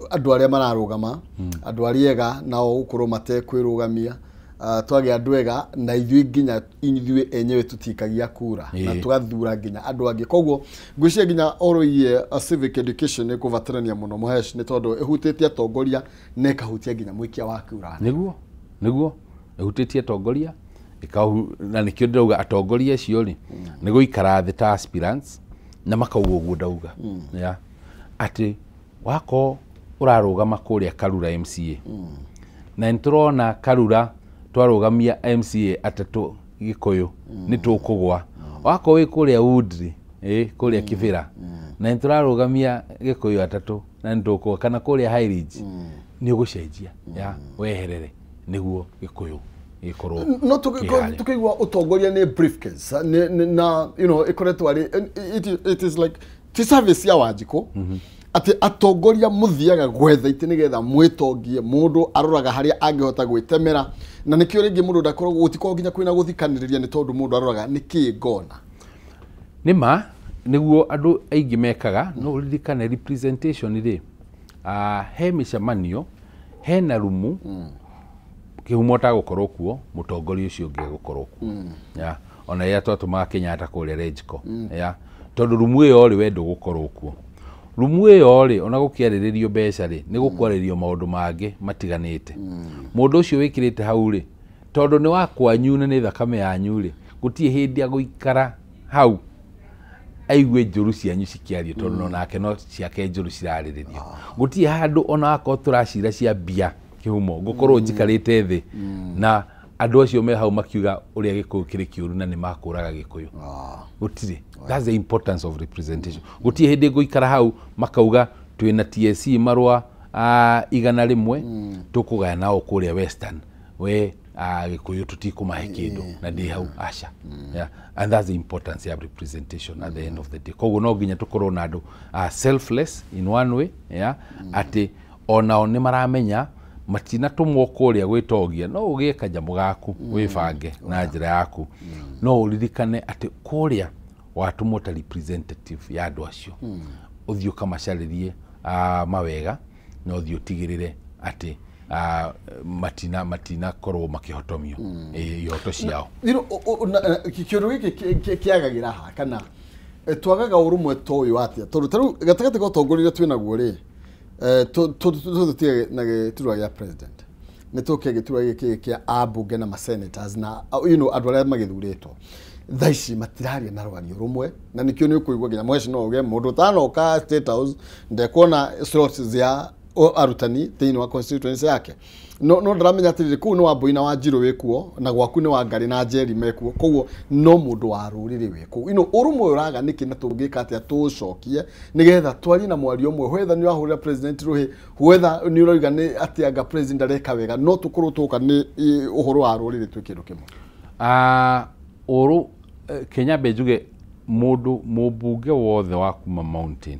andũ arĩa mararũgama, andũ arĩa ega nao gũkorwo matekwĩrũgamia, Twagĩa andũ ega na ithuĩ nginya ithuĩ enyewe tutikagia kura na tugathura nginya andũ angĩ. Koguo ngwĩciria nginya ũhoro wĩgiĩ civic education nĩ kũbatarania mũno Mũhesh, nĩ tondũ ĩhutĩtie atongoria na ĩkahutia nginya mũikia wa kura. Nĩguo ĩhutĩtie atongoria na nĩkĩo ndĩrauga atongoria acio rĩ nĩ gũikara thĩ ta aspirants na makauga ũguo ndauga atĩ wakorwo ũrarũgama kũrĩa Karura MCA na nĩtũrona Karura twarũgamia MCA atatũ Gĩkũyũ nĩ tũkũgwa. Wakorwo wĩ kũrĩa Woodley, kũrĩa Kibera na nĩtũrarũgamia Gĩkũyũ atatũ na nĩtũkũgwa, kana kũrĩa High Ridge nĩ ũgũcenjia weherere nĩguo Gĩkũyũ gĩkorwo. No tukĩigua ũtongoria nĩ briefcase na you know ĩkoretwo arĩ it is like ti service ya Wanjikũ atĩ atongoria mũthiaga gwetha itĩ nĩgetha mwĩtongie, mũndũ aroraga harĩa angĩhota gwĩtemera, na nĩkĩo rĩngĩ mũndũ ndakoragwo gũtikoragwo nginya kwĩna gũthikanĩrĩria nĩ tondũ mũndũ aroraga nĩkĩĩ ngona. Nĩma nĩguo andũ aingĩ mekaga. No ũririkane representation rĩ, he mĩcemanio hena rumu Kĩhumo tagũkorwo kuo, mũtongoria ũcio ũngĩ egũkorwo kuo. Ona rĩrĩa twatũmaga Kenyatta kũrĩa Renjiko, tondũ rumu ĩyo rĩ we ndũgũkorwo kuo. Rumu ĩyo rĩ ona gũkĩarĩrĩrio mbeca rĩ nĩ gũkwarĩrio maũndũ mangĩ matiganĩte. Mũndũ ũcio wĩkĩrĩte hau rĩ tondũ nĩ wa kwanyu na nĩ thakame yanyu rĩ gũtirĩ hĩndĩ agũikara hau aigue njũru cianyu cikĩario tondũ nake no ciake njũru cirarĩrĩrio. Gũtirĩ handũ ona akorwo tũracira cia mbia Kĩhumo ngũkorwo njikarĩte thĩ na andũ acio me hau makiuga ũrĩa Gĩkũyũ kĩrĩ kĩũru na nĩ makũraga Gĩkũyũ. Gũtirĩ. That's the importance of representation. Gũtirĩ hĩndĩ ngũikara hau makauga twĩna TSC marũa 100 tũkũgaya nao kũrĩa Western we Gĩkũyũ tũtikũmahe kĩndũ na ndĩ hau aca. And that's the importance of representation at the end of the day. Koguo no nginya tũkorwo na andũ selfless in one way, atĩ onao nĩ maramenya matinatũmwo kũrĩa gwĩtongia, no ũgĩe kanyamũ gaku wĩbange na njĩra yaku, no ũririkane atĩ kũrĩa watũmwo ta representative ya andũ acio ũthiĩ ũkamacarĩrie mawega na ũthiĩ ũtigĩrĩre atĩ matinakorwo makĩhotomio ihoto ciao. Kĩũndũ gĩkĩ kĩagagĩra ha kana twagaga ũrũmwe ta ũyũ atĩa? Tondũ ta rĩu gatagatĩ ka ũtongoria ũrĩa twĩnaguo rĩ tũthiĩ na gĩturwa gĩa president, nĩ tũke gĩturwa gĩkĩ kĩa ambunge na ma-senators na you know andũ arĩa magĩthurĩtwo thaa ici matiraria na rwario rũmwe, na nĩkĩo nĩ ũkũigua nginya Mũhesh no uge mũndũ ũtanoka State House ndekuona slots cia arutani thĩinĩ wa constituency yake. No ndĩramenya atĩrĩrĩ kũu nĩ Wambui na Wanjirũ wĩkuo na gwaku nĩ Wangarĩ na Njeri mekuo, koguo no mũndũ wa rũrĩrĩ wĩkũu. Ino ũrũmwe ũraga nĩkĩ na tũngĩka atĩa tũũcokie nĩgetha twarie na mwario ũmwe, whether nĩ ũrahũrĩra president rũhĩ, whether nĩ ũroiga nĩ atĩ anga president areka wega, no tũkorwo tũka nĩ ũhoro wa rũrĩrĩ twĩ kĩndũ kĩmwe. Ũrũ Kenya mbe njuge mũndũ mũmbunge wothe wa kuma Mountain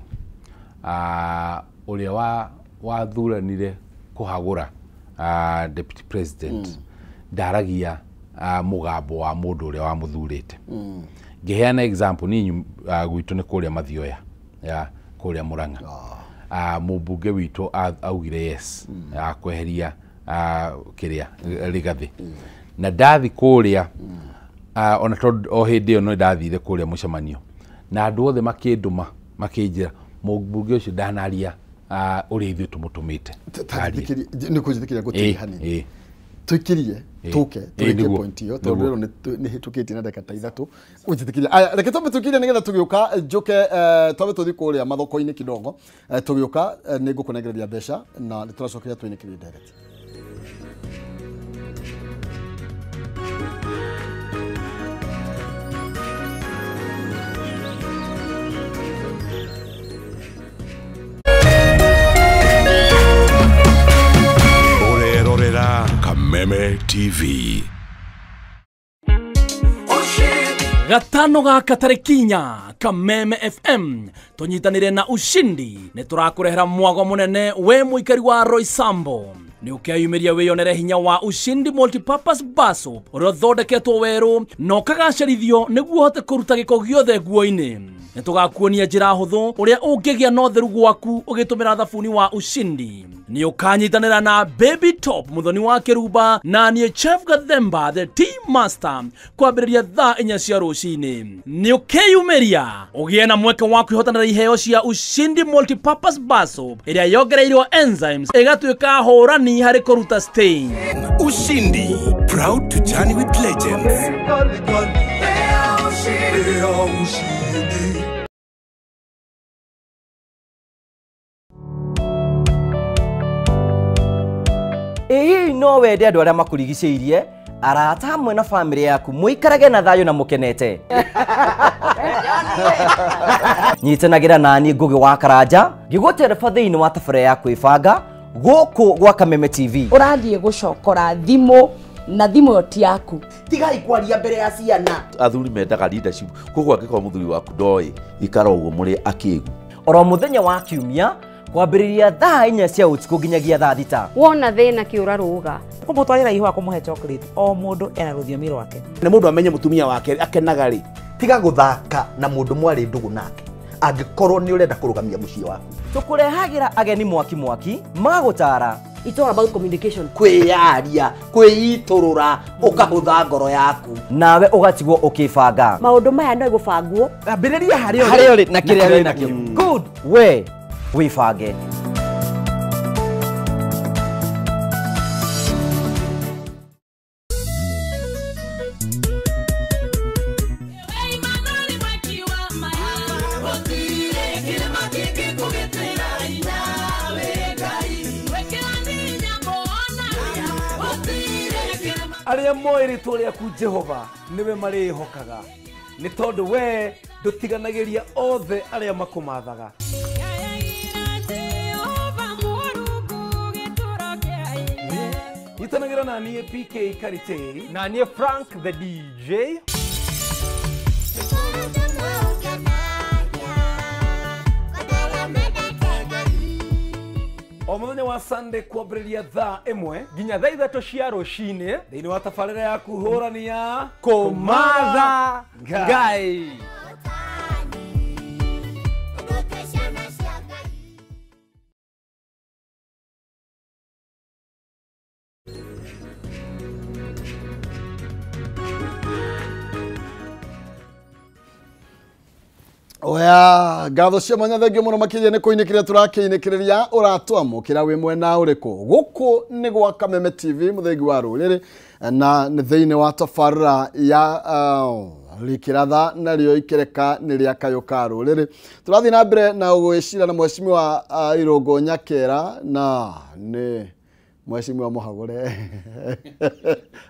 ũrĩa wathuranire kũhagũra deputy president ndaragia mũgambo wa mũndũ ũrĩa wamũthurĩte. Ngĩheana example niĩ gwitũ nĩ kũrĩa Mathioya ya kũrĩa Murang'a. Mũmbunge witũ augire yes kweheria kĩrĩa Rigathĩ na ndathi kũrĩa ona tondũ o hĩndĩ ĩyo no ndathire kũrĩa mũcemanio na andũ othe makĩndũma makĩnjĩra mũmbunge ũcio ndanaria ũrĩa ithuĩ tũmũtũmĩte. Nĩ kũnjĩtĩkĩria ngũtĩrie hanini tũikirie tũke tũrĩkie point ĩyo tondũ rĩu nĩ hĩtũkĩtie na ndagĩka ta ithatũ ũnjĩtĩkĩrie. Aya, reke twambe tũikirie nĩgetha tũgĩũka njũke twambe tũthiĩ kũrĩa mathoko-inĩ kidogo, tũgĩũka nĩ ngũkũnengereria mbeca na nĩ tũracokeria twĩnĩkĩrie ndereti. Kameme TV. Gatano gaka tarĩki inya Kameme FM tũnyitanĩre na Ushindi nĩ tũrakũrehera mwago mũnene we mũikari wa Roysambu. Nĩ ũkeyumĩria wĩyonere hinya wa Ushindi Multipurpose Bar Soap ũrĩa ũthondeketwo werũ na ũkagacerithio nĩguo ũhote kũruta gĩko gĩothe nguo-inĩ. Nĩ tũgakuonia njĩra hũthũ ũrĩa ũngĩgĩa na ũtheru gwaku ũgĩtũmĩra thabuni wa Ushindi. Nĩ ũkanyitanĩra na Baby Top Muthoni wa Kĩrumba na niĩ Chef Gathemba the Team Master kwambĩrĩria thaa 4 cia rũcinĩ. Nĩ ũkĩyumĩria ũgĩe na mweke wa kwĩhotanĩra iheo cia Ushindi Multipurpose Bar Soap ĩrĩa yongereirwo enzymes ĩgatuĩka hũrani harĩ kũruta stain. Ushindi, proud to journey with legends. Ĩĩ no wende andũ arĩa makũrigicĩirie arata hamwe na famĩlĩ yaku mũikarage na thayũ na mũkenete. Nyitanagĩra nani Ngũgĩ wa Karanja ngĩgũtereba thĩinĩ wa tabarĩra ya kwĩbanga gũkũ gwa Kameme TV. Ũrathiĩ gũcokora thimũ na thimũ ĩyo ti yaku. Tigai kwaria mbere ya ciana. Athuri mendaga leadership, koguo angĩkorwo mũthuri waku ndoĩ ikara ũguo mũrĩ akĩgu. Oro mũthenya wa kiumia kwambĩrĩria thaa 4 cia ũtukũ nginyagia thaa 6. Wona thĩna kĩũra rũga. Kũmũtwarĩra ihũa kũmũhe chocolate o mũndũ ena rũthiomi rwake. Nĩ mũndũ amenye mũtumia wake akenaga rĩ. Tiga gũthaka na mũndũ mwarĩ ndũgũ nake angĩkorwo nĩ ũrenda kũrũgamia mũciĩ waku. Tũkũrehagĩra ageni mwaki mwaki magũtara. It's all about communication. Kwĩyaria, kwĩitũrũra, ũkahũtha ngoro yaku. Nawe ũgatigwo ũkĩbanga. Maũndũ maya no gũbangwo. Ambĩrĩria harĩa ũrĩ na kĩrĩa wĩ nakĩo. Good. We wĩbange. Arĩa moĩ rĩtwa rĩaku Jehova nĩwe marĩĩhokaga, nĩ tondũ we ndũtiganagĩria othe arĩa makũmathaga. Nyitanagĩra na niĩ PK Karitei na niĩ Frank the DJ. O mũthenya wa Sunday kwambĩrĩria thaa 1 nginya thaa 3 cia rũcinĩ thĩinĩ wa tabarĩra ya kũhũrania Kũmatha Ngai. Oya, ngatho cia mwanya thengio mũno makĩria nĩ kũinĩkĩrĩria tũrakĩinĩkĩrĩria ũratwamũkĩra wĩ mwena ũrĩkũ. Gũkũ nĩ gwa Kameme TV mũthengi wa rũrĩrĩ na nĩ thĩinĩ wa tabarĩra ya rĩkĩratha narĩo ikereka nĩ rĩa kayũ ka rũrĩrĩ. Tũrathiĩ na mbere na gwĩcira na mheshimiwa Irũngũ Nyakera na nĩ mheshimiwa Mũhagũre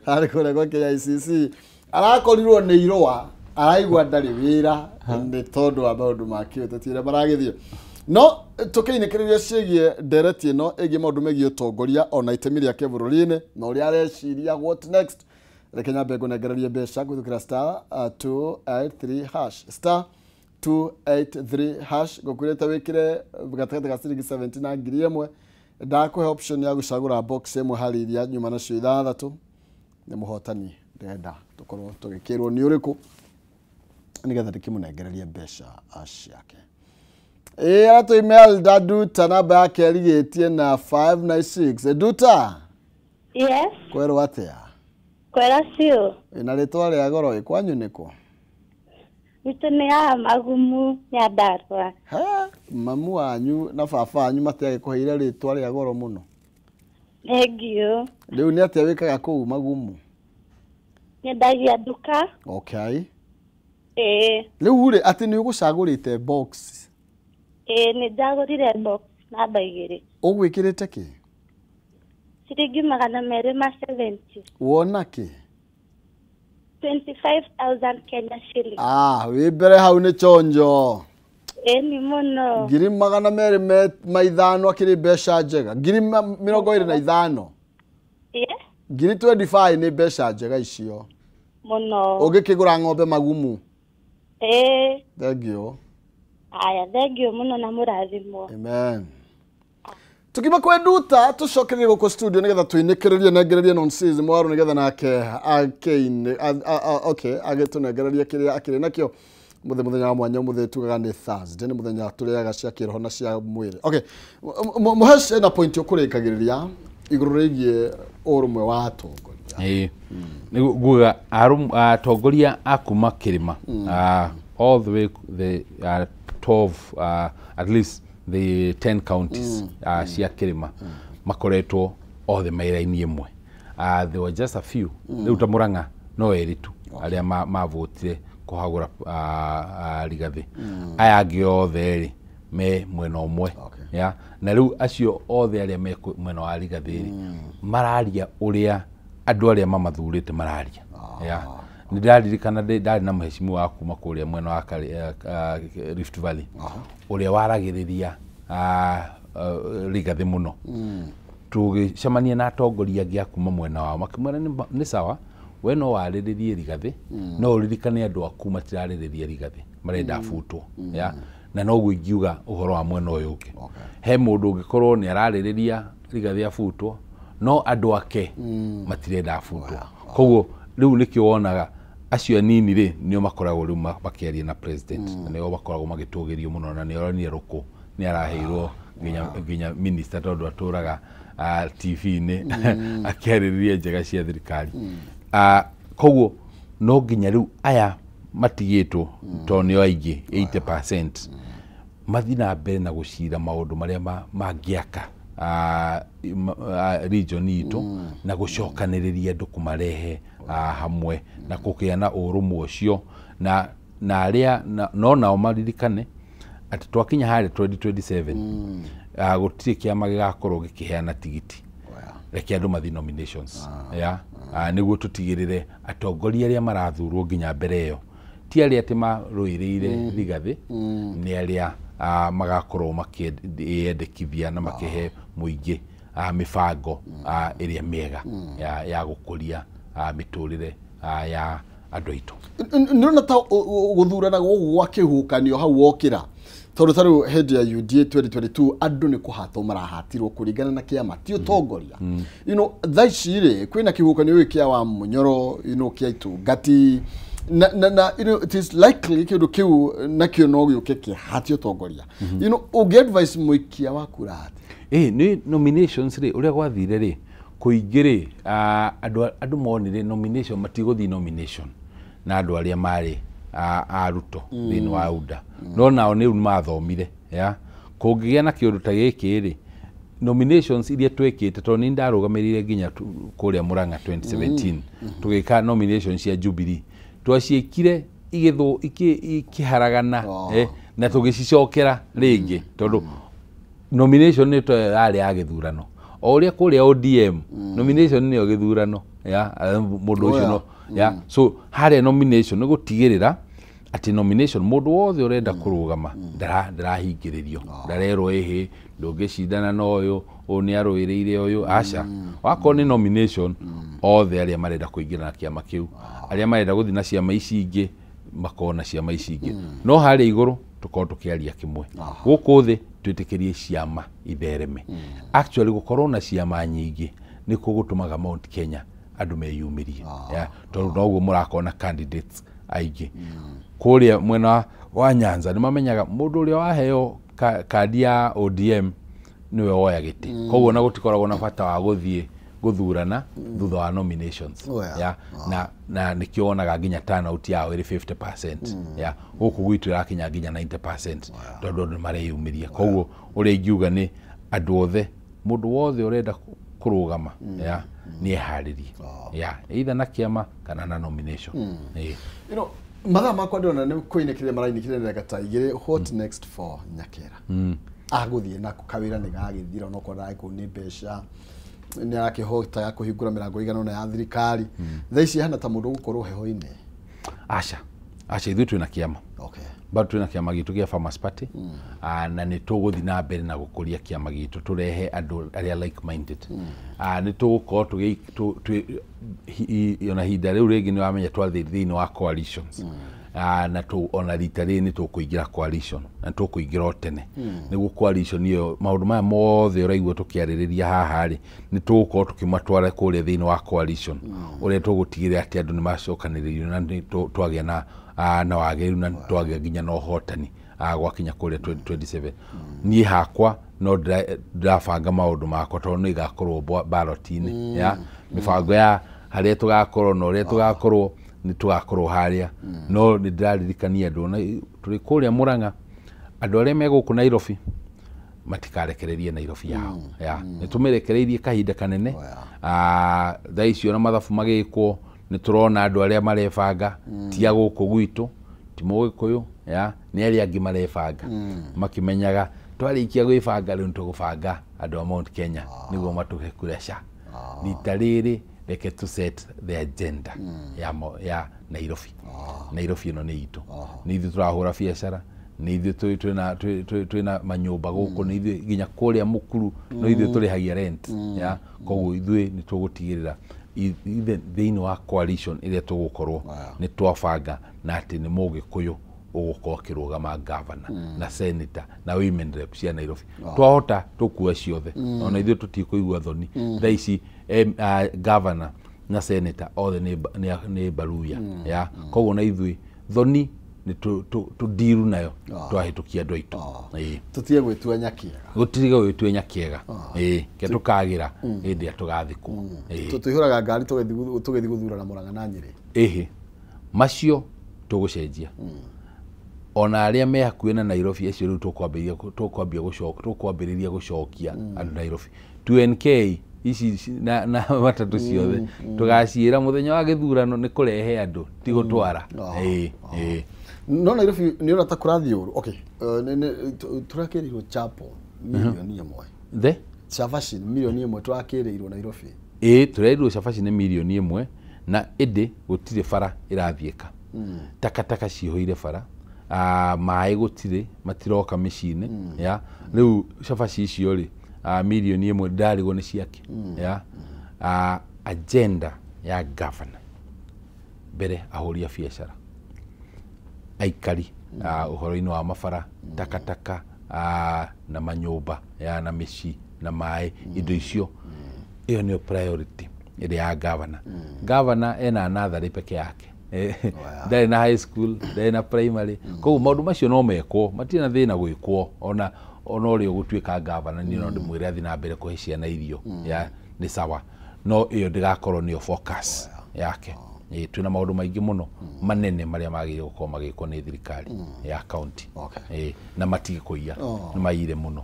arĩ kũrĩa gwa KICC arakorirwo nĩ irũa araigua ndarĩ wĩra nĩ tondũ wa maũndũ ma kĩũteti ũrĩa maragĩthiĩ. No tũkĩinĩkĩrĩria ciĩgiĩ ndereti ĩno ĩgiĩ maũndũ megiĩ ũtongoria ona itemi rĩake bũrũri-inĩ na ũrĩa areciria what next. Reke nyambe ngũnengererie mbeca kũhĩtũkĩra star 283 hash star 283 hash ngũkwĩrĩte wĩkĩre gatagatĩ ga ciringi 70 na 1000. Ndakũhe option ya gũcagũra box ĩmwe harĩ iria nyuma nacio ithathatũ. Nĩ mũhotani ndĩrenda tũkorwo tũgĩkĩrwo nĩ ũrĩkũ nigetha ndĩkĩmũnengererie mbeca ciake. Ĩĩ aratũ Duta namba yake ĩrigĩtie na 596. Duta. Yes. Kwerwo atĩa? Kwera cio. Ĩna rĩtwa rĩa goro ĩ kwanyu nĩkũ? Gwitũ nĩ ya Magumu Nyandarua. He, mamu wanyu na baba wanyu matiagĩkũheire rĩtwa rĩa goro mũno? Thengiũ. Rĩu nĩ atĩa wĩkaga kũu Magumu? Nyendagia nduka. Okay. Ĩĩ. Rĩu rĩ atĩ nĩ ũgũcagũrĩte box? Ĩĩ nĩ njagũrire box namba 2. Ũgwĩkĩrĩte kĩ? Ciringi 270. Wona kĩ? 25,000 Kenya shillings. Ah, wĩ mbere hau nĩ chonjo. Ĩĩ nĩ mũno. 225 akĩrĩ mbeca njega. 25,000. Ĩĩ. 25,000 nĩ mbeca njega icio. Mũno. Ũngĩkĩgũra ng'ombe Magumu? Ĩĩ. Thengiũ. Aya, thengiũ mũno na mũrathimwo. Amen. Tukima kwe Nduta tucokererie gũkũ studio nigetha tũinĩkĩrĩrie nengererie nonsense mwaru nigetha nake akeine okay agĩtũnengereria kĩrĩa akĩrĩ nakĩo. Muthenya wa mwanya muthe tugaga nĩ Thursday, nĩ muthenya tũrĩaga cia kĩroho na cia mwĩrĩ. Okay, Mũhesh ena point ũkũrĩkagĩrĩria igũrũ rĩgiĩ ũrũmwe wa atongoria. Ĩĩ, nguga atongoria a kuma kĩrĩma, all the way the 12, at least the 10 counties cia kĩrĩma makoretwo othe mairaini ĩmwe. There were just a few, rĩu ta Murang'a no erĩ tu arĩa mavotire kũhagũra Rigathĩ. Aya angĩ othe rĩ me mwena ũmwe. Yeah. Na rĩu acio othe arĩa me mwena wa Rigathĩ rĩ mararia ũrĩa andũ arĩa mamathurĩte mararia. Yeah. Nĩ ndĩraririkana ndarĩ na mũhecimiwa wa kuma kũrĩa mwena wa Rift Valley ũrĩa waragĩrĩria Rigathĩ mũno. Tũgĩcemania na atongoria angĩ a kuma mwena wao makĩmwĩra nĩ sawa, we no warĩrĩrie Rigathĩ, no ũririkane andũ aku matirarĩrĩria Rigathĩ, marenda abutwo. Yeah. Na noguo ingiuga ũhoro wa mwena ũyũ ũngĩ. He mũndũ ũngĩkorwo nĩ ararĩrĩria Rigathĩ abutwo, no andũ ake matirenda abutwo. Koguo rĩu nĩkĩo wonaga acio anini rĩ nĩo makoragwo rĩu makĩaria na president, na nĩo makoragwo magĩtũgĩrio mũno, na nĩo oronire Rũkũ nĩ araheirwo nginya minister tondũ atũraga TV-inĩ akĩarĩrĩria njega cia thirikari. Koguo no nginya rĩu aya matigĩtwo tondũ nĩo aingĩ 80% mathiĩ na mbere na gũcira maũndũ marĩa mangĩaka region itũ na gũcokanĩrĩria andũ kũmarehe hamwe na kũgĩa na ũrũmwe ũcio, na arĩa no nao maririkane atĩ twakinya harĩa 2027 gũtirĩ kĩama gĩgakorwo gĩkĩheana tigiti, reke andũ mathiĩ nominations. Yeah. Nĩguo tũtigĩrĩre atongoria arĩa marathurwo nginya mbere ĩyo ti arĩa atĩ marũĩrĩire Rigathĩ, nĩ arĩa magakorwo makĩyendekithia na makĩhe mũingĩ mĩbango ĩrĩa mĩega ya gũkũria mĩtũrĩre ya andũ aitũ. Nĩrona ta gũthurana gũkũ gwa kĩhuhũkanio hau wokĩra, tondũ ta rĩu hĩndĩ ya UDA 2022 andũ nĩ kũhatwo marahatirwo kũringana na kĩama ti ũtongoria. You know, thaa ici rĩ kwĩna kĩhuhũkanio gĩkĩ kĩa wa Mũnyoro, you know, kĩa Itungati na you know, it is likely kĩndũ kĩu nakĩo no gĩũke kĩhate ũtongoria. You know, ũngĩ advice mũikia wa kura atĩa? Nĩ nominations rĩ ũrĩa gwathire rĩ kũingĩ rĩ andũ monire nomination matigũthiĩ nomination na andũ arĩa marĩ a Ruto thĩinĩ wa UDA, no nao nĩ mathomire. Yeah. Kũngĩgĩa na kĩũndũ ta gĩkĩ rĩ nominations iria twekĩte, tondũ nĩ ndarũgamĩrĩire nginya kũrĩa Murang'a 2017 tũgĩka nominations cia Jubilee, twaciĩkire ikĩharagana na tũgĩcicokera rĩngĩ tondũ nomination nĩ yarĩ ya gĩthurano. O ũrĩa kũrĩa ODM nomination nĩyo gĩthurano ya mũndũ ũcio no ya. So harĩa nomination nĩ gũtigĩrĩra atĩ nomination mũndũ wothe ũrenda kũrũgama ndarahingĩrĩrio, ndarerwo ĩhĩ ndũngĩcindana na ũyũ, ũyũ nĩ arũĩrĩire ũyũ, aca. Wakorwo nĩ nomination othe arĩa marenda kũingĩra na kĩama kĩu, arĩa marenda gũthiĩ na ciama ici ingĩ makorwo na ciama ici ingĩ, no harĩa igũrũ tũkorwo tũkĩaria kĩmwe, gũkũ thĩ twĩtĩkĩrie ciama ithereme. Actually gũkorwo na ciama nyingĩ nĩkuo gũtũmaga Mount Kenya andũ meyumĩrie, tondũ noguo mũrakorwo na candidates aingĩ. Kũrĩa mwena wa Nyanza nĩ mamenyaga mũndũ ũrĩa waheo kandi ya ODM nĩwe woya gĩtĩ, koguo na gũtikoragwo na bata wa gũthiĩ gũthurana thutha wa nominations. Yeah. Na nĩkĩo wonaga nginya turnout yao ĩrĩ 50%. Yeah. Gũkũ gwitũ ĩrakinya nginya 90% tondũ andũ mareyumĩria. Koguo ũrĩa ingiuga nĩ andũ othe, mũndũ wothe ũrenda kũrũgama yeah, nĩ eharĩrie, yeah, either na kĩama kana na nomination. You know, mathaa makwa ndĩrona nĩ kũinĩkĩrĩria marainĩkĩrĩria ndagĩka ta igĩrĩ. What next for Nyakera? Agũthiĩ nako kawĩra nĩ gagĩthira, onokorwo ndaragĩkũu nĩ mbeca, nĩ arakĩhotaga kũhingũra mĩrango ĩigana ũna ya thirikari. Thaa ici hana ta mũndũ ũgũkorwo heho-inĩ. Aca, aca, ithuĩ twĩna kĩama. Bado twĩna kĩama gitũ kĩa Farmers Party, na nĩ tũgũthiĩ na mbere na gũkũria kĩama gitũ, tũrehe andũ arĩa like minded. Nĩ tũgũkorwo ona ihinda rĩu rĩngĩ nĩ wamenya twathiĩ thĩinĩ wa coalitions. Na tu ona rita rĩrĩ nĩ tũkũingĩra coalition na tũkũingĩra o tene nĩguo coalition ĩyo maũndũ maya mothe ũraigua tũkĩarĩrĩria haha rĩ nĩ tũgũkorwo tũkĩmatwara kũrĩa thĩinĩ wa coalition ũrĩa tũgũtigĩrĩra atĩ andũ nĩ macokanĩrĩirio na nĩ twagĩa na na wagĩrĩru na twagĩa nginya na ũhotani gwakinya kũrĩa 2027. Niĩ hakwa no ndĩrabanga maũndũ makwa tondũ nĩ igakorwo ballot-inĩ ya mĩbango ya harĩa tũgakorwo na ũrĩa tũgakorwo nĩ tũgakorwo harĩa. No nĩ ndĩraririkania andũ na tũrĩ kũrĩa Murang'a andũ arĩa me gũkũ Nairobi matikarekererie Nairobi yao ya nĩ tũmĩrekereirie kahinda kanene. Thaa icio na mathabu magĩkwo nĩ tũrona andũ arĩa marebanga ti a gũkũ gwitũ ti mũgĩkũyũ ya nĩ arĩa angĩ marebanga makĩmenyaga twarĩkia gwĩbanga rĩu nĩtũgũbanga andũ a Mount Kenya nĩguo matũhe kura ca rita rĩrĩ reke to set the agenda ya Nairobi. Nairobi ĩno nĩ itũ, nĩ ithuĩ tũrahũra biacara, nĩ ithuĩ twĩna manyũmba gũkũ, nĩ ithuĩ nginya kũrĩa mũkuru no ithuĩ tũrĩhagia rent ya koguo ithuĩ nĩ tũgũtigĩrĩra thĩinĩ wa coalition ĩrĩa tũgũkorwo nĩ twabanga na atĩ nĩ mũgĩkũyũ ũgũkorwo akĩrũgama governor na senator na women rep cia Nairobi. Twahota tũkua ciothe ona ithuĩ tũtikũigua thoni. Thaa ici governor na senator othe nĩ Baruya ya koguo na ithuĩ thoni nĩ tũndiru nayo twahĩtũkia andũ aitũ. Tũtige gwĩtua nyakiega, gũtige gwĩtua nyakiega ke tũkagĩra hĩndĩ ĩrĩa tũgathikwo. Tũihũraga ngari tũgĩthiĩ gũthurana Murang'a na Nyĩrĩ. Ĩhĩ macio tũgũcenjia ona arĩa me hakuhĩ na Nairobi acio rĩu tũkwambĩrĩria gũcokia andũ Nairobi. 2NK ici na matatũ ciothe tũgaciĩra mũthenya wa gĩthurano nĩ kũrehe andũ ti gũtwara. No Nairobi nĩ ũrata kũrathiĩ ũru. Okay, tũrakĩrĩirwo chapo milioni 1. The cabaci milioni 1 tũrakĩrĩirwo Nairobi. Ĩĩ tũrerirwo cabaci nĩ milioni 1 na ĩndĩ gũtirĩ bara ĩrathiĩka. Takataka cihũire bara, maĩ gũtirĩ matiroka mĩciĩ-inĩ ya rĩu cabaci icio rĩ milioni 1 ndarigwo nĩ ciake ya agenda ya governor mbere ahũri a biacara aikari ũhoro-inĩ wa mabara takataka na manyũmba ya na mĩciĩ na maĩ indo icio ĩyo nĩyo priority ĩrĩa ya governor. Governor ena natharĩ peke yake ndarĩ na high school ndarĩ na primary koguo maũndũ macio no mekwo matirĩ na thĩna gwĩkwo ona ũrĩa ũgũtuĩka governor niĩ no ndĩmwĩre athiĩ na mbere kũhe ciana irio ya nĩ sawa no ĩyo ndĩgakorwo nĩyo focus yake. Twĩna maũndũ maingĩ mũno manene marĩa magĩrĩire gũkorwo magĩkwo nĩ thirikari ya county na matige kũiya nĩ maiyire mũno.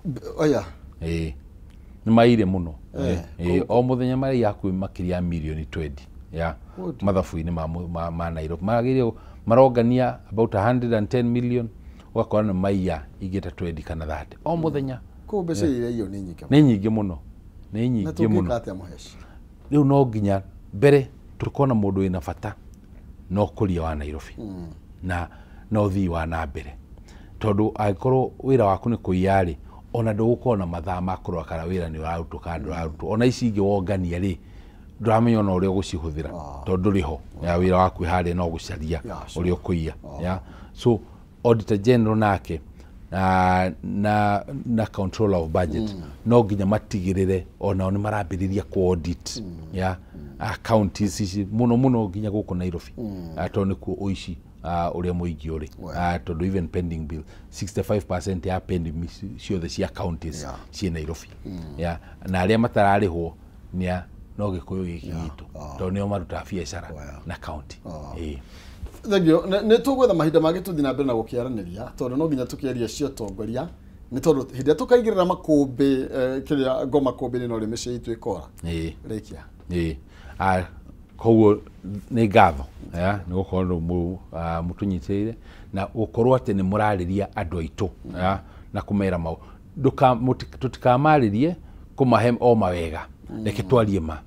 Nĩ maiyire mũno o mũthenya maraiya hakuhĩ makĩria ya milioni 20 ya mathabu-inĩ ma Nairobi magĩrĩire marongania about 110 million ũgakora nĩ maiya ingĩ ta 20 kana 30 o mũthenya. Koguo mbeca iria iyo nĩ nyingĩ, nĩ nyingĩ mũno, nĩ nyingĩ mũno. Na tũngĩka atĩa Mũheci? Rĩu no nginya mbere tũkona mũndũ wĩna bata na ũkũria wa Nairobi na ũthii wa na mbere tondũ angĩkorwo wĩra waku nĩ kũiya rĩ ona ndũgũkorwo na mathaa ma kũrora kana wĩra nĩ ũrarutwo kana ndũrarutwo. Ona ici ingĩ wongania rĩ ndũramenya ona ũrĩa ũgũcihũthĩra tondũ ndũrĩ ho ya wĩra waku harĩa no gũcaria ũrĩa ũkũiya ya. So auditor general nake na controller of budget no nginya matigĩrĩre onao nĩ marambĩrĩria ku audit ya counties ici mũno mũno nginya gũkũ Nairobi tondũ nĩkuo ũici ũrĩa mũingĩ ũrĩ tondũ even pending bill 65% ya pending ciothe cia counties ciĩ Nairobi ya na arĩa matararĩhwo nĩ no gĩkũyũ gĩkĩ gitũ tondũ nĩo marutaga biacara na county. Thengio, nĩ tũgwetha mahinda mangĩ tũthiĩ na mbere na gũkĩaranĩria tondũ no nginya tũkĩaria cia ũtongoria nĩ tondũ hĩndĩ ĩrĩa tũkaigĩrĩra makũmbĩ kĩrĩa ngoma kũmbĩ-inĩ no rĩo mĩciĩ itũ ĩkora. Rĩkia. Koguo nĩ ngatho nĩ gũkorwo mũtũnyitĩrĩire na gũkorwo atĩ nĩ mũrarĩria andũ aitũ na kũmera maũ tũtikamarĩrie kũmahe o mawega reke twarie ma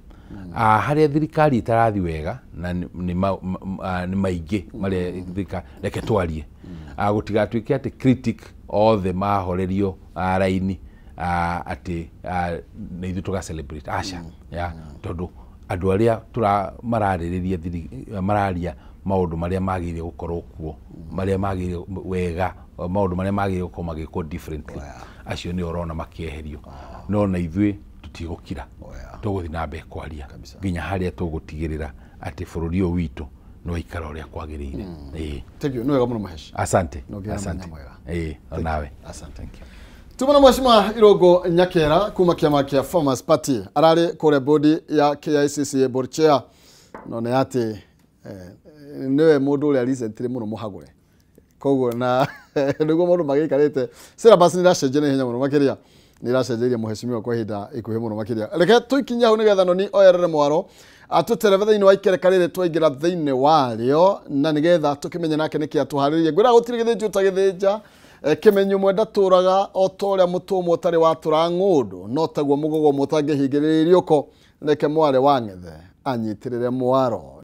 harĩa thirikari ĩtarathi wega na nĩ maingĩ marĩa thirikari reke twarie gũtigatuĩke atĩ critic othe mahorerio raini atĩ nĩ ithuĩ tũga celebrate aca ya tondũ andũ arĩa mararĩrĩria mararia Maũndũ marĩa magĩrĩire gũkorwo kuo, marĩa magĩrĩire wega, maũndũ marĩa magĩrĩire gũkorwo magĩkwo differently, acio nĩ ũrona makĩeherio. No na ithuĩ tũtigũkira, tũgũthiĩ na mbere kwaria nginya harĩa tũgũtigĩrĩra atĩ bũrũri ũyũ witũ nĩ waikara ũrĩa kwagĩrĩire. Ĩĩ. Thank you, nĩ wega mũno Mahesh. Asante. Na ũgĩe na Asante. mũthenya mwega. Ĩĩ, onawe. Asante. Thank you. Tumana Mheshimiwa Irungu Nyakera kuma kiama kia Farmers Party ararĩ kũrĩa bodi ya KICC board chair, no nĩ atĩ nĩwe mũndũ ũrĩa recently mũno mũhagũre, koguo na nĩguo maũndũ magĩikarĩte, syllabus nĩ iracenjia na ihenya mũno makĩria, nĩ iracenjeirie mũhecimiwa kwa ihinda ikuhĩ mũno makĩria. Reke tũikinye hau nĩgetha noni oyerere mwaro atũtereve thĩinĩ wa ikereka rĩrĩ twaingĩra thĩinĩ warĩo, na nĩgetha tũkĩmenye nake nĩkĩ atũharĩrĩrie. Ngwĩra gũtirĩ gĩthĩnji ũtagĩthĩnja. Kĩmenyo mwe ndatũraga o ta ũrĩa mũtũmwo ũtarĩ watũra ng'ũndũ, no taguo mũgogo ũmwe ũtangĩhingĩrĩria riũko. Reke mwarĩ wa ng'ethe anyitĩrĩre mwaro.